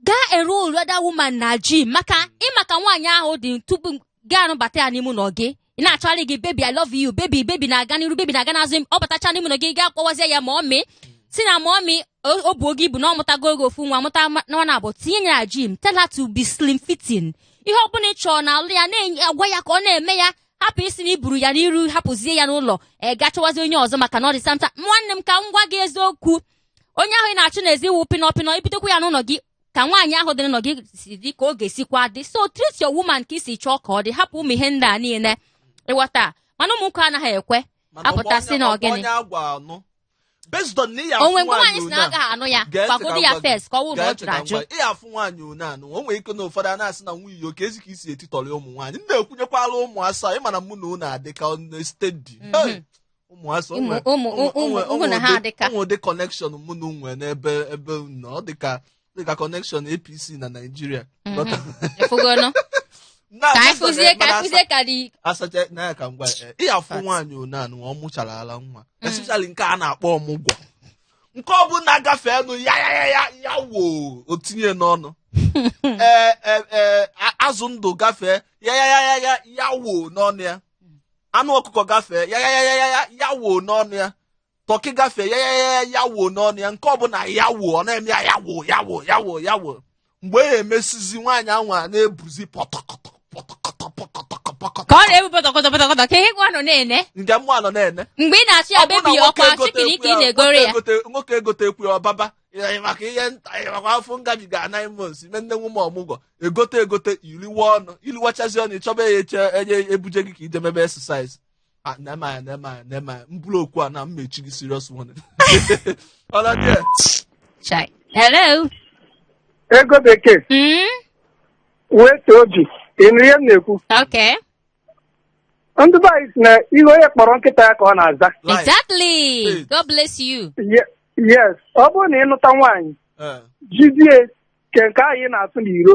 Gaa enroll other woman na gym, maka ịmaka nwaanyị ahụ dị tupu gaa anụbata ya n'ime ụlọ gị, ị na-achọrọ gị "Baby, I love you, baby, baby" na-aga n'iru, baby na-aga n'azụ. Ọ batacha n'ime ụlọ gị, gaa kpọwazie ya mommy, si na mommy o bu oge ibu na ọ mụtago oge ofu nwa, mụta nwa na abụọ. Tinye ya na gym, tell her to be slim fitting. Ihe ọ bụla ị chọrọ na alụ ya, na-agwa ya ka ọ na-eme ya. Hapụ isi na iburu ya n'iru, hapụzie ya n'ụlọ, e gachọwazie onye ọzọ, maka na ọ dị samta. Nwanne m, ka m gwa gị eziokwu, onye ahụ ị na-achụ n'ezi iwu pịnọ pịnọ, ibidokwa ya n'ụlọ gị ka nwaanyị ahụ dị n'ụlọ gị si dị ka ọ ga-esikwa dị. So treat your woman ka isi chọọ ka ọ dị. Hapụ ụmụ ihe ndị a niile, ịghọta? Mana ụmụ nwoke anaghị ekwe apụtasị na ọgịnị. Onwe mgbe nwaanyị si na agaghị anụ ya, gwagodo ya first ka ọ wụ na ọ jụrụ ajụ. Ị afụ nwaanyị one anụ, o nwere ike na ụfọdụ a na-asị na nwunye oke ezi ka isi etitọrọ ụmụ nwaanyị. M na-ekwunyekwala ụmụ asaa, ịma na mụ na unu adị ka steady. Ụmụ asa ụmụ ụdị connection mụ na nwee n'ebe ebe nọ, ọ dịka dịka connection APC na Naịjirịa. Ka anyị fụzie, ka anyị fụzie ka dị. Asacha na ya ka m gwa ị, afụ nwaanyị one anụ, ọ mụchara ala nwa, especially nke a na-akpọ ọmụgwọ, nke ọ bụla gafee nụ ya ya ya ya ya woo, o tinye n'ọnụ. Ee ee, azụ ndụ gafee ya ya ya ya ya ya woo n'ọnụ ya, anụ ọkụkọ gafee ya ya ya ya ya ya woo n'ọnụ ya, turkey gafee ya ya ya ya woo n'ọnụ ya, nke ọbụla ya woo, ọ na-eme ya ya woo ya woo ya woo ya woo. Mgbe e emesizi, nwaanyị anwa na-ebuzi pọtọkọtọ pọtọkọtọ pọtọkọtọ pọtọkọtọ. Ka ọ na-ebu pọtọkọtọ pọtọkọtọ, ka ihe gwa nọ na-ene. Nke mmụọ nọ na-ene. Mgbe ị na-achụ ya baby, ọkwa chicken ka ị na-egoro ya. Nwoke egote ekwu ọbaba maka ihe nta maka afọ ngabiga 9 months ime nne nwume ọmụgwọ, egote egote, iriwe ọnụ, iliwachazi ọnụ, ịchọba ya eche enye ebuje gị ka ije mebe exercise. Nema ya, nema ya, nema ya, mbụrụ okwu a na mmechi gị serious one. Ọla dị. Chai. Hello. Ego bekee. Wee obi, ị nụ ihe m na-ekwu? Okay. Ndị be anyị si na ihe onye kpọrọ nkịta ya ka ọ na-aza. Exactly. God bless you. Yes, ọ bụrụ na ịnụta nwaanyị jidie ke nke ahụ ị na-atụ n'iro,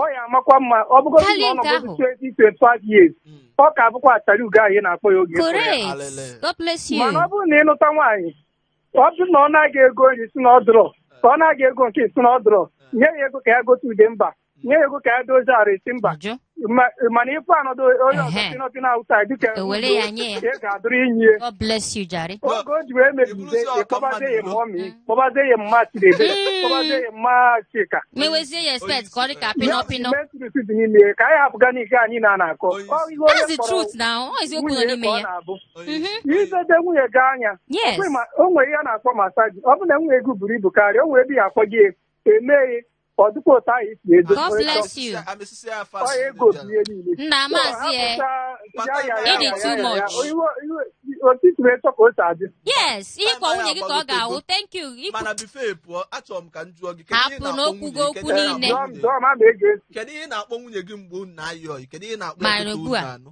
ọ ya amakwa mma. Ọ bụgodị na ọ nọgodu 20 25 years, ọ ka abụkwa achara ugo ahụ ị na-akpọ ya oge. Correct. God bless you. Mana ọ bụrụ na ịnụta nwaanyị, ọ bụrụ na ọ na-aga ego nri si na ọ dụrọ, ka ọ na-aga ego nke si na ọ dụrọ, nye ya ego ka ya gote ude, mba, nye ya ego ka ya dozie arụ esi, mba. Mana ife anọdụ onye ọzọ si nọtị na outside dịka ị ga-adụrụ inyi. God bless you, Jare. Oge o ji wee mebize, ịkpọbazie ya mummy, kpọbazie ya mma Chidebe, kpọbazie ya mma Chika. Mewezie ya expect ka ọ dị ka pịnọ pịnọ. Dị n'ime ka anyị hapụga n'ike anyị na na-akọ. That's the truth now. Ọ eziokwu nọ n'ime ya. Izede nwunye gị anya, o nwere ihe a na-akpọ massage. Ọ bụrụ na nwunye gị buru ibu karịa, o nwere ebe ya akpọ gị emeghe, ọ dịkwa otu ahụ isi edo. God bless you. Ọ ego bụ ihe niile. Nna maazị e, ịdị too much. otu isi wee chọ ka o si adị. Yes, ihe ịkpọ nwunye gị ka ọ ga-awụ. Thank you. Mana before ị pụọ, achọrọ m ka m jụọ gị, kedu ihe ị Hapụ na-akpọ n'okwu nwunye gị gị? okwu Kedu ihe ị niile. na-akpọ Jụọ m nwunye gị? jụọ m ama ege ntị. Kedu ihe ị na-akpọ nwunye gị mgbe unu na-ayị ọyị? Kedu ihe ị na-akpọ ya Mana kịta ugbu unu a. na-anụ?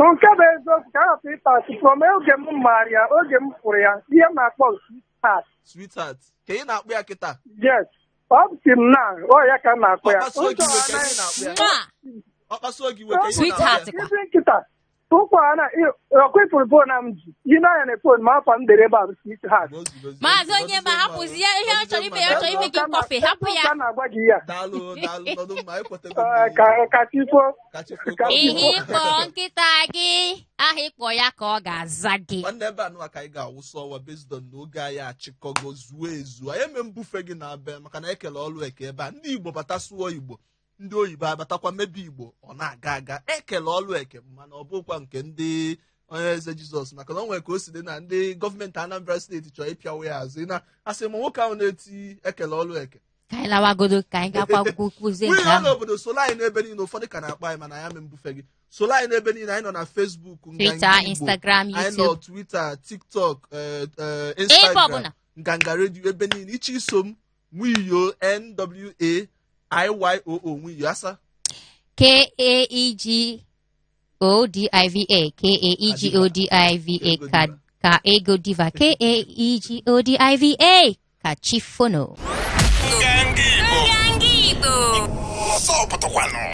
Nke bụ eziokwu ka a hapụ ịta asị from oge m maara ya, oge m fụrụ ya, ihe m na-akpọ sweetheart. Sweetheart. Ka ị na-akpọ ya kịta? Yes, ọ bụ m na ọ ya ka m na-akpọ Ọ ya. kpasuo gị Ụjọ iwe, ka anaghị ị na-akpọ ya? Nwa. Ọ kpasuo gị iwe, ka ị na-akpọ Sweetheart. ya? Kwa. Isi nkịta ụkwa na ọkwa ifuru phone m ji ị na-anya na phone ma afọ m dere ebe a bụ sweetheart. Maazị Onyema, hapụzi ya ihe ọ chọrọ ime ya, ọ chọrọ ime gị mkpọfe, hapụ ya. Ka m na-agwa gị ya. Daalụ, daalụ, nọdụ mma, ekwetego m Ee, n'ihe. ka ka chi fo. Ka chi fo. Ka chi Ihe ịkpọ nkịta gị, aha ịkpọ ya ka ọ ga-aza gị. Nwanne, ebe anụwa ka anyị ga-awụsa ọwa based on na oge anyị achịkọgo zuo ezu. Anyị eme mbufe gị na be maka na ekele ọlụ eke ebe a. Ndị Igbo bata sụọ Igbo, ndị oyibo abatakwa mebe Igbo, ọ na-aga aga. Ekele ọlụ eke, mana ọ bụkwa nke ndị onye eze Jizọs, maka na o nwere ka o si dị na ndị gọọmenti Anambra steeti chọrọ ịpịawa ya azụ. Ị na-asị ma nwoke ahụ na-eti ekele ọlụ eke. Ka anyị lawagodo, ka anyị gakwa kwuzie Nwunye nke ya ahụ. N'obodo, solo anyị n'ebe niile. Ụfọdụ ka na-akpọ anyị, mana ya mee mbufe gị. Solo anyị n'ebe niile. Anyị nọ na Facebook, Nganga Twitter, Igbo. Instagram, Anyị nọ YouTube. Twitter, TikTok, Ebe Instagram, ọbụla. Nganga Radio, ebe niile. Iche iso m, Nwiyo, Nwayoo, Nwiyo asa. Kaegodiva, Kaegodiva, ka ka ego diva, Kaegodiva, ka chifono. Nganga Igbo. Nganga Igbo. Ọsọ pụtakwanụ.